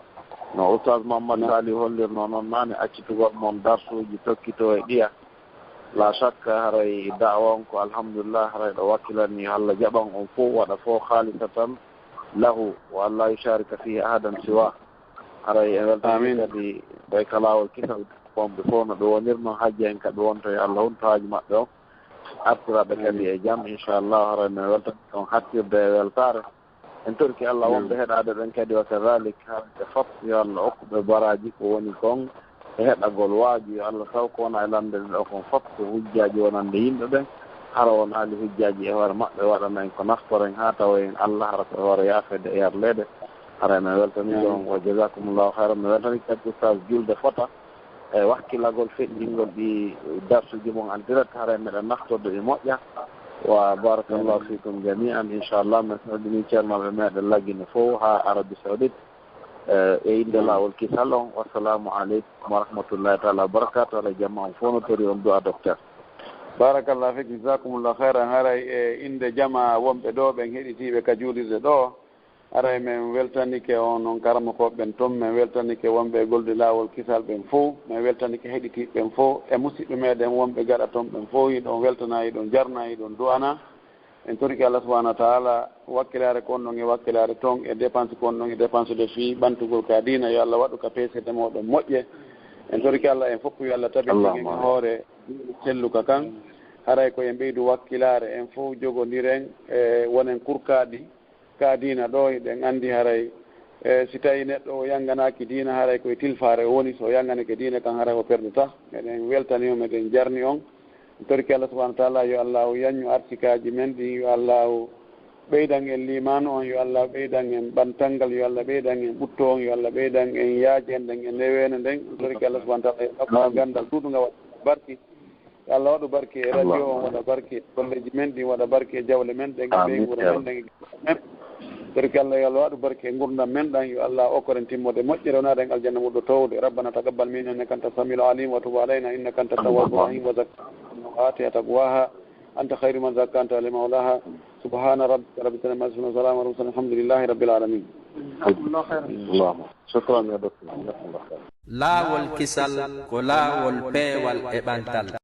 No Oustaz Mamadou Sali hollirnoo noon naane, accitugol mon darsuuji tokkitoo e ɗiya. La shakka, haray da'wa on ko alhamdulillah, haray ɗo wakkilani, yo Allah jaɓan on fof, waɗa fof khalisatan lahu, wa alla yusharika fihi ahadan siwa. Haray en weltanike kadi ɓay ka laawol kisal, wonɓe fof no ɓe wonirnoo, hajji en ka ɓe wonta, yo Allah hunto haaju maɓɓe on. Artiraɓe kadi e jam, inchallah. Haray men weltanike on hattirde e weltaare. En torike Allah wonɓe heɗaade ɓen kadi, wa kadhalik, haray ɓe fof, yo Allah okku ɓe baraaji ko woni kon e heɗagol waaju. Yo Allah taw ko wona e lande ɗo kon fof ko hujjaaji wonande yimɓe ɓen. Hara wonaali hujjaaji e hoore maɓɓe, waɗana en ko naftoren haa tawa en Allah, hara ko e hoore yaafeede e yarleede. Haray men weltanike on, wa jazakumullahu khairan. Men weltanike kadi Oustaz Julde Fota. E wakkilagol feƴƴingol ɗi darsuuji mon en direct, haray meɗen naftorde ɗi moƴƴa. Wa barakallahu fikum jami'an, inchallah, men salmini ceernooɓe meɗen Lagine fof haa Arabie Saoudite. E, e innde laawol kisal on, wassalamu aleykum wa rahmatullahi taala wa barakatuh. Haray jamaa on fof no tori on du'a, docteur. Barakallahu fik, jazakumullahu khairan. Haray e innde jamaa wonɓe ɗo, ɓen heɗitiiɓe ka juulirde ɗo, haray men weltanike on, on karamokooɓe ɓen ton, men weltanike wonɓe e golde laawol kisal ɓen fow, men weltanike heɗitiiɓe ɓen fow, e musiɓɓe meɗen wonɓe gaɗa ton ɓen fow, hiɗon weltana, hiɗon jarna, hiɗon du'ana. En torike Allah subhanahu wa ta'ala, wakkilaare ko on ɗon e wakkilaare ton, e dépense ko on ɗon e dépense de fii ɓantugol ka diina, yo Allah waɗu ka peesirɗe mooɗon moƴƴe. En torike Allah, en fof yo Allah tabitinen e hoore selluka kan. Haray ko en ɓeydu wakkilaare, en fof jogondiren, e wonen kurkaaɗi. Ka diina ɗo, hiɗen anndi haray E si tawii neɗɗo o yannganaaki diina, haray koye tilfaare o woni. So o yannganike diina kan, haray o perdata. Meɗen weltani on, meɗen jarni on. Torki Allah subhanahu wa taala, yo Allah o yanñu arsikaaji men ɗin, yo Allah o ɓeydan en liimaanu on, yo Allah ɓeydan en ɓantal ngal, yo Allah ɓeydan en ɓutto on, yo Allah ɓeydan en yaaje nden e neweende nden. Torki Allah subhanahu wa taala, yo Allah gandal duuɗungal waɗa barki. Yo Allah waɗu barke e radio on, waɗa barke e golleeji men ɗin, waɗa barke e jawle men ɗen, e ɓeynguure men ɗen, e men. Torki Allah, yo Allah waɗu barke e ngurdam men ɗan, yo Allah okkoren timmoode moƴƴere, o naada en aljanna wurdo towde. ربنا تقبل منا إنك أنت السميع العليم وتب علينا إنك أنت التواب الرحيم وزكها أنت خير من زكاها أنت ولي مولاها. سبحان ربك رب العزة عما يصفون وسلام على المرسلين الحمد لله رب العالمين. Shukran ya docteur, jazakumullah khair. Laawol kisal ko laawol peewal e ɓantal.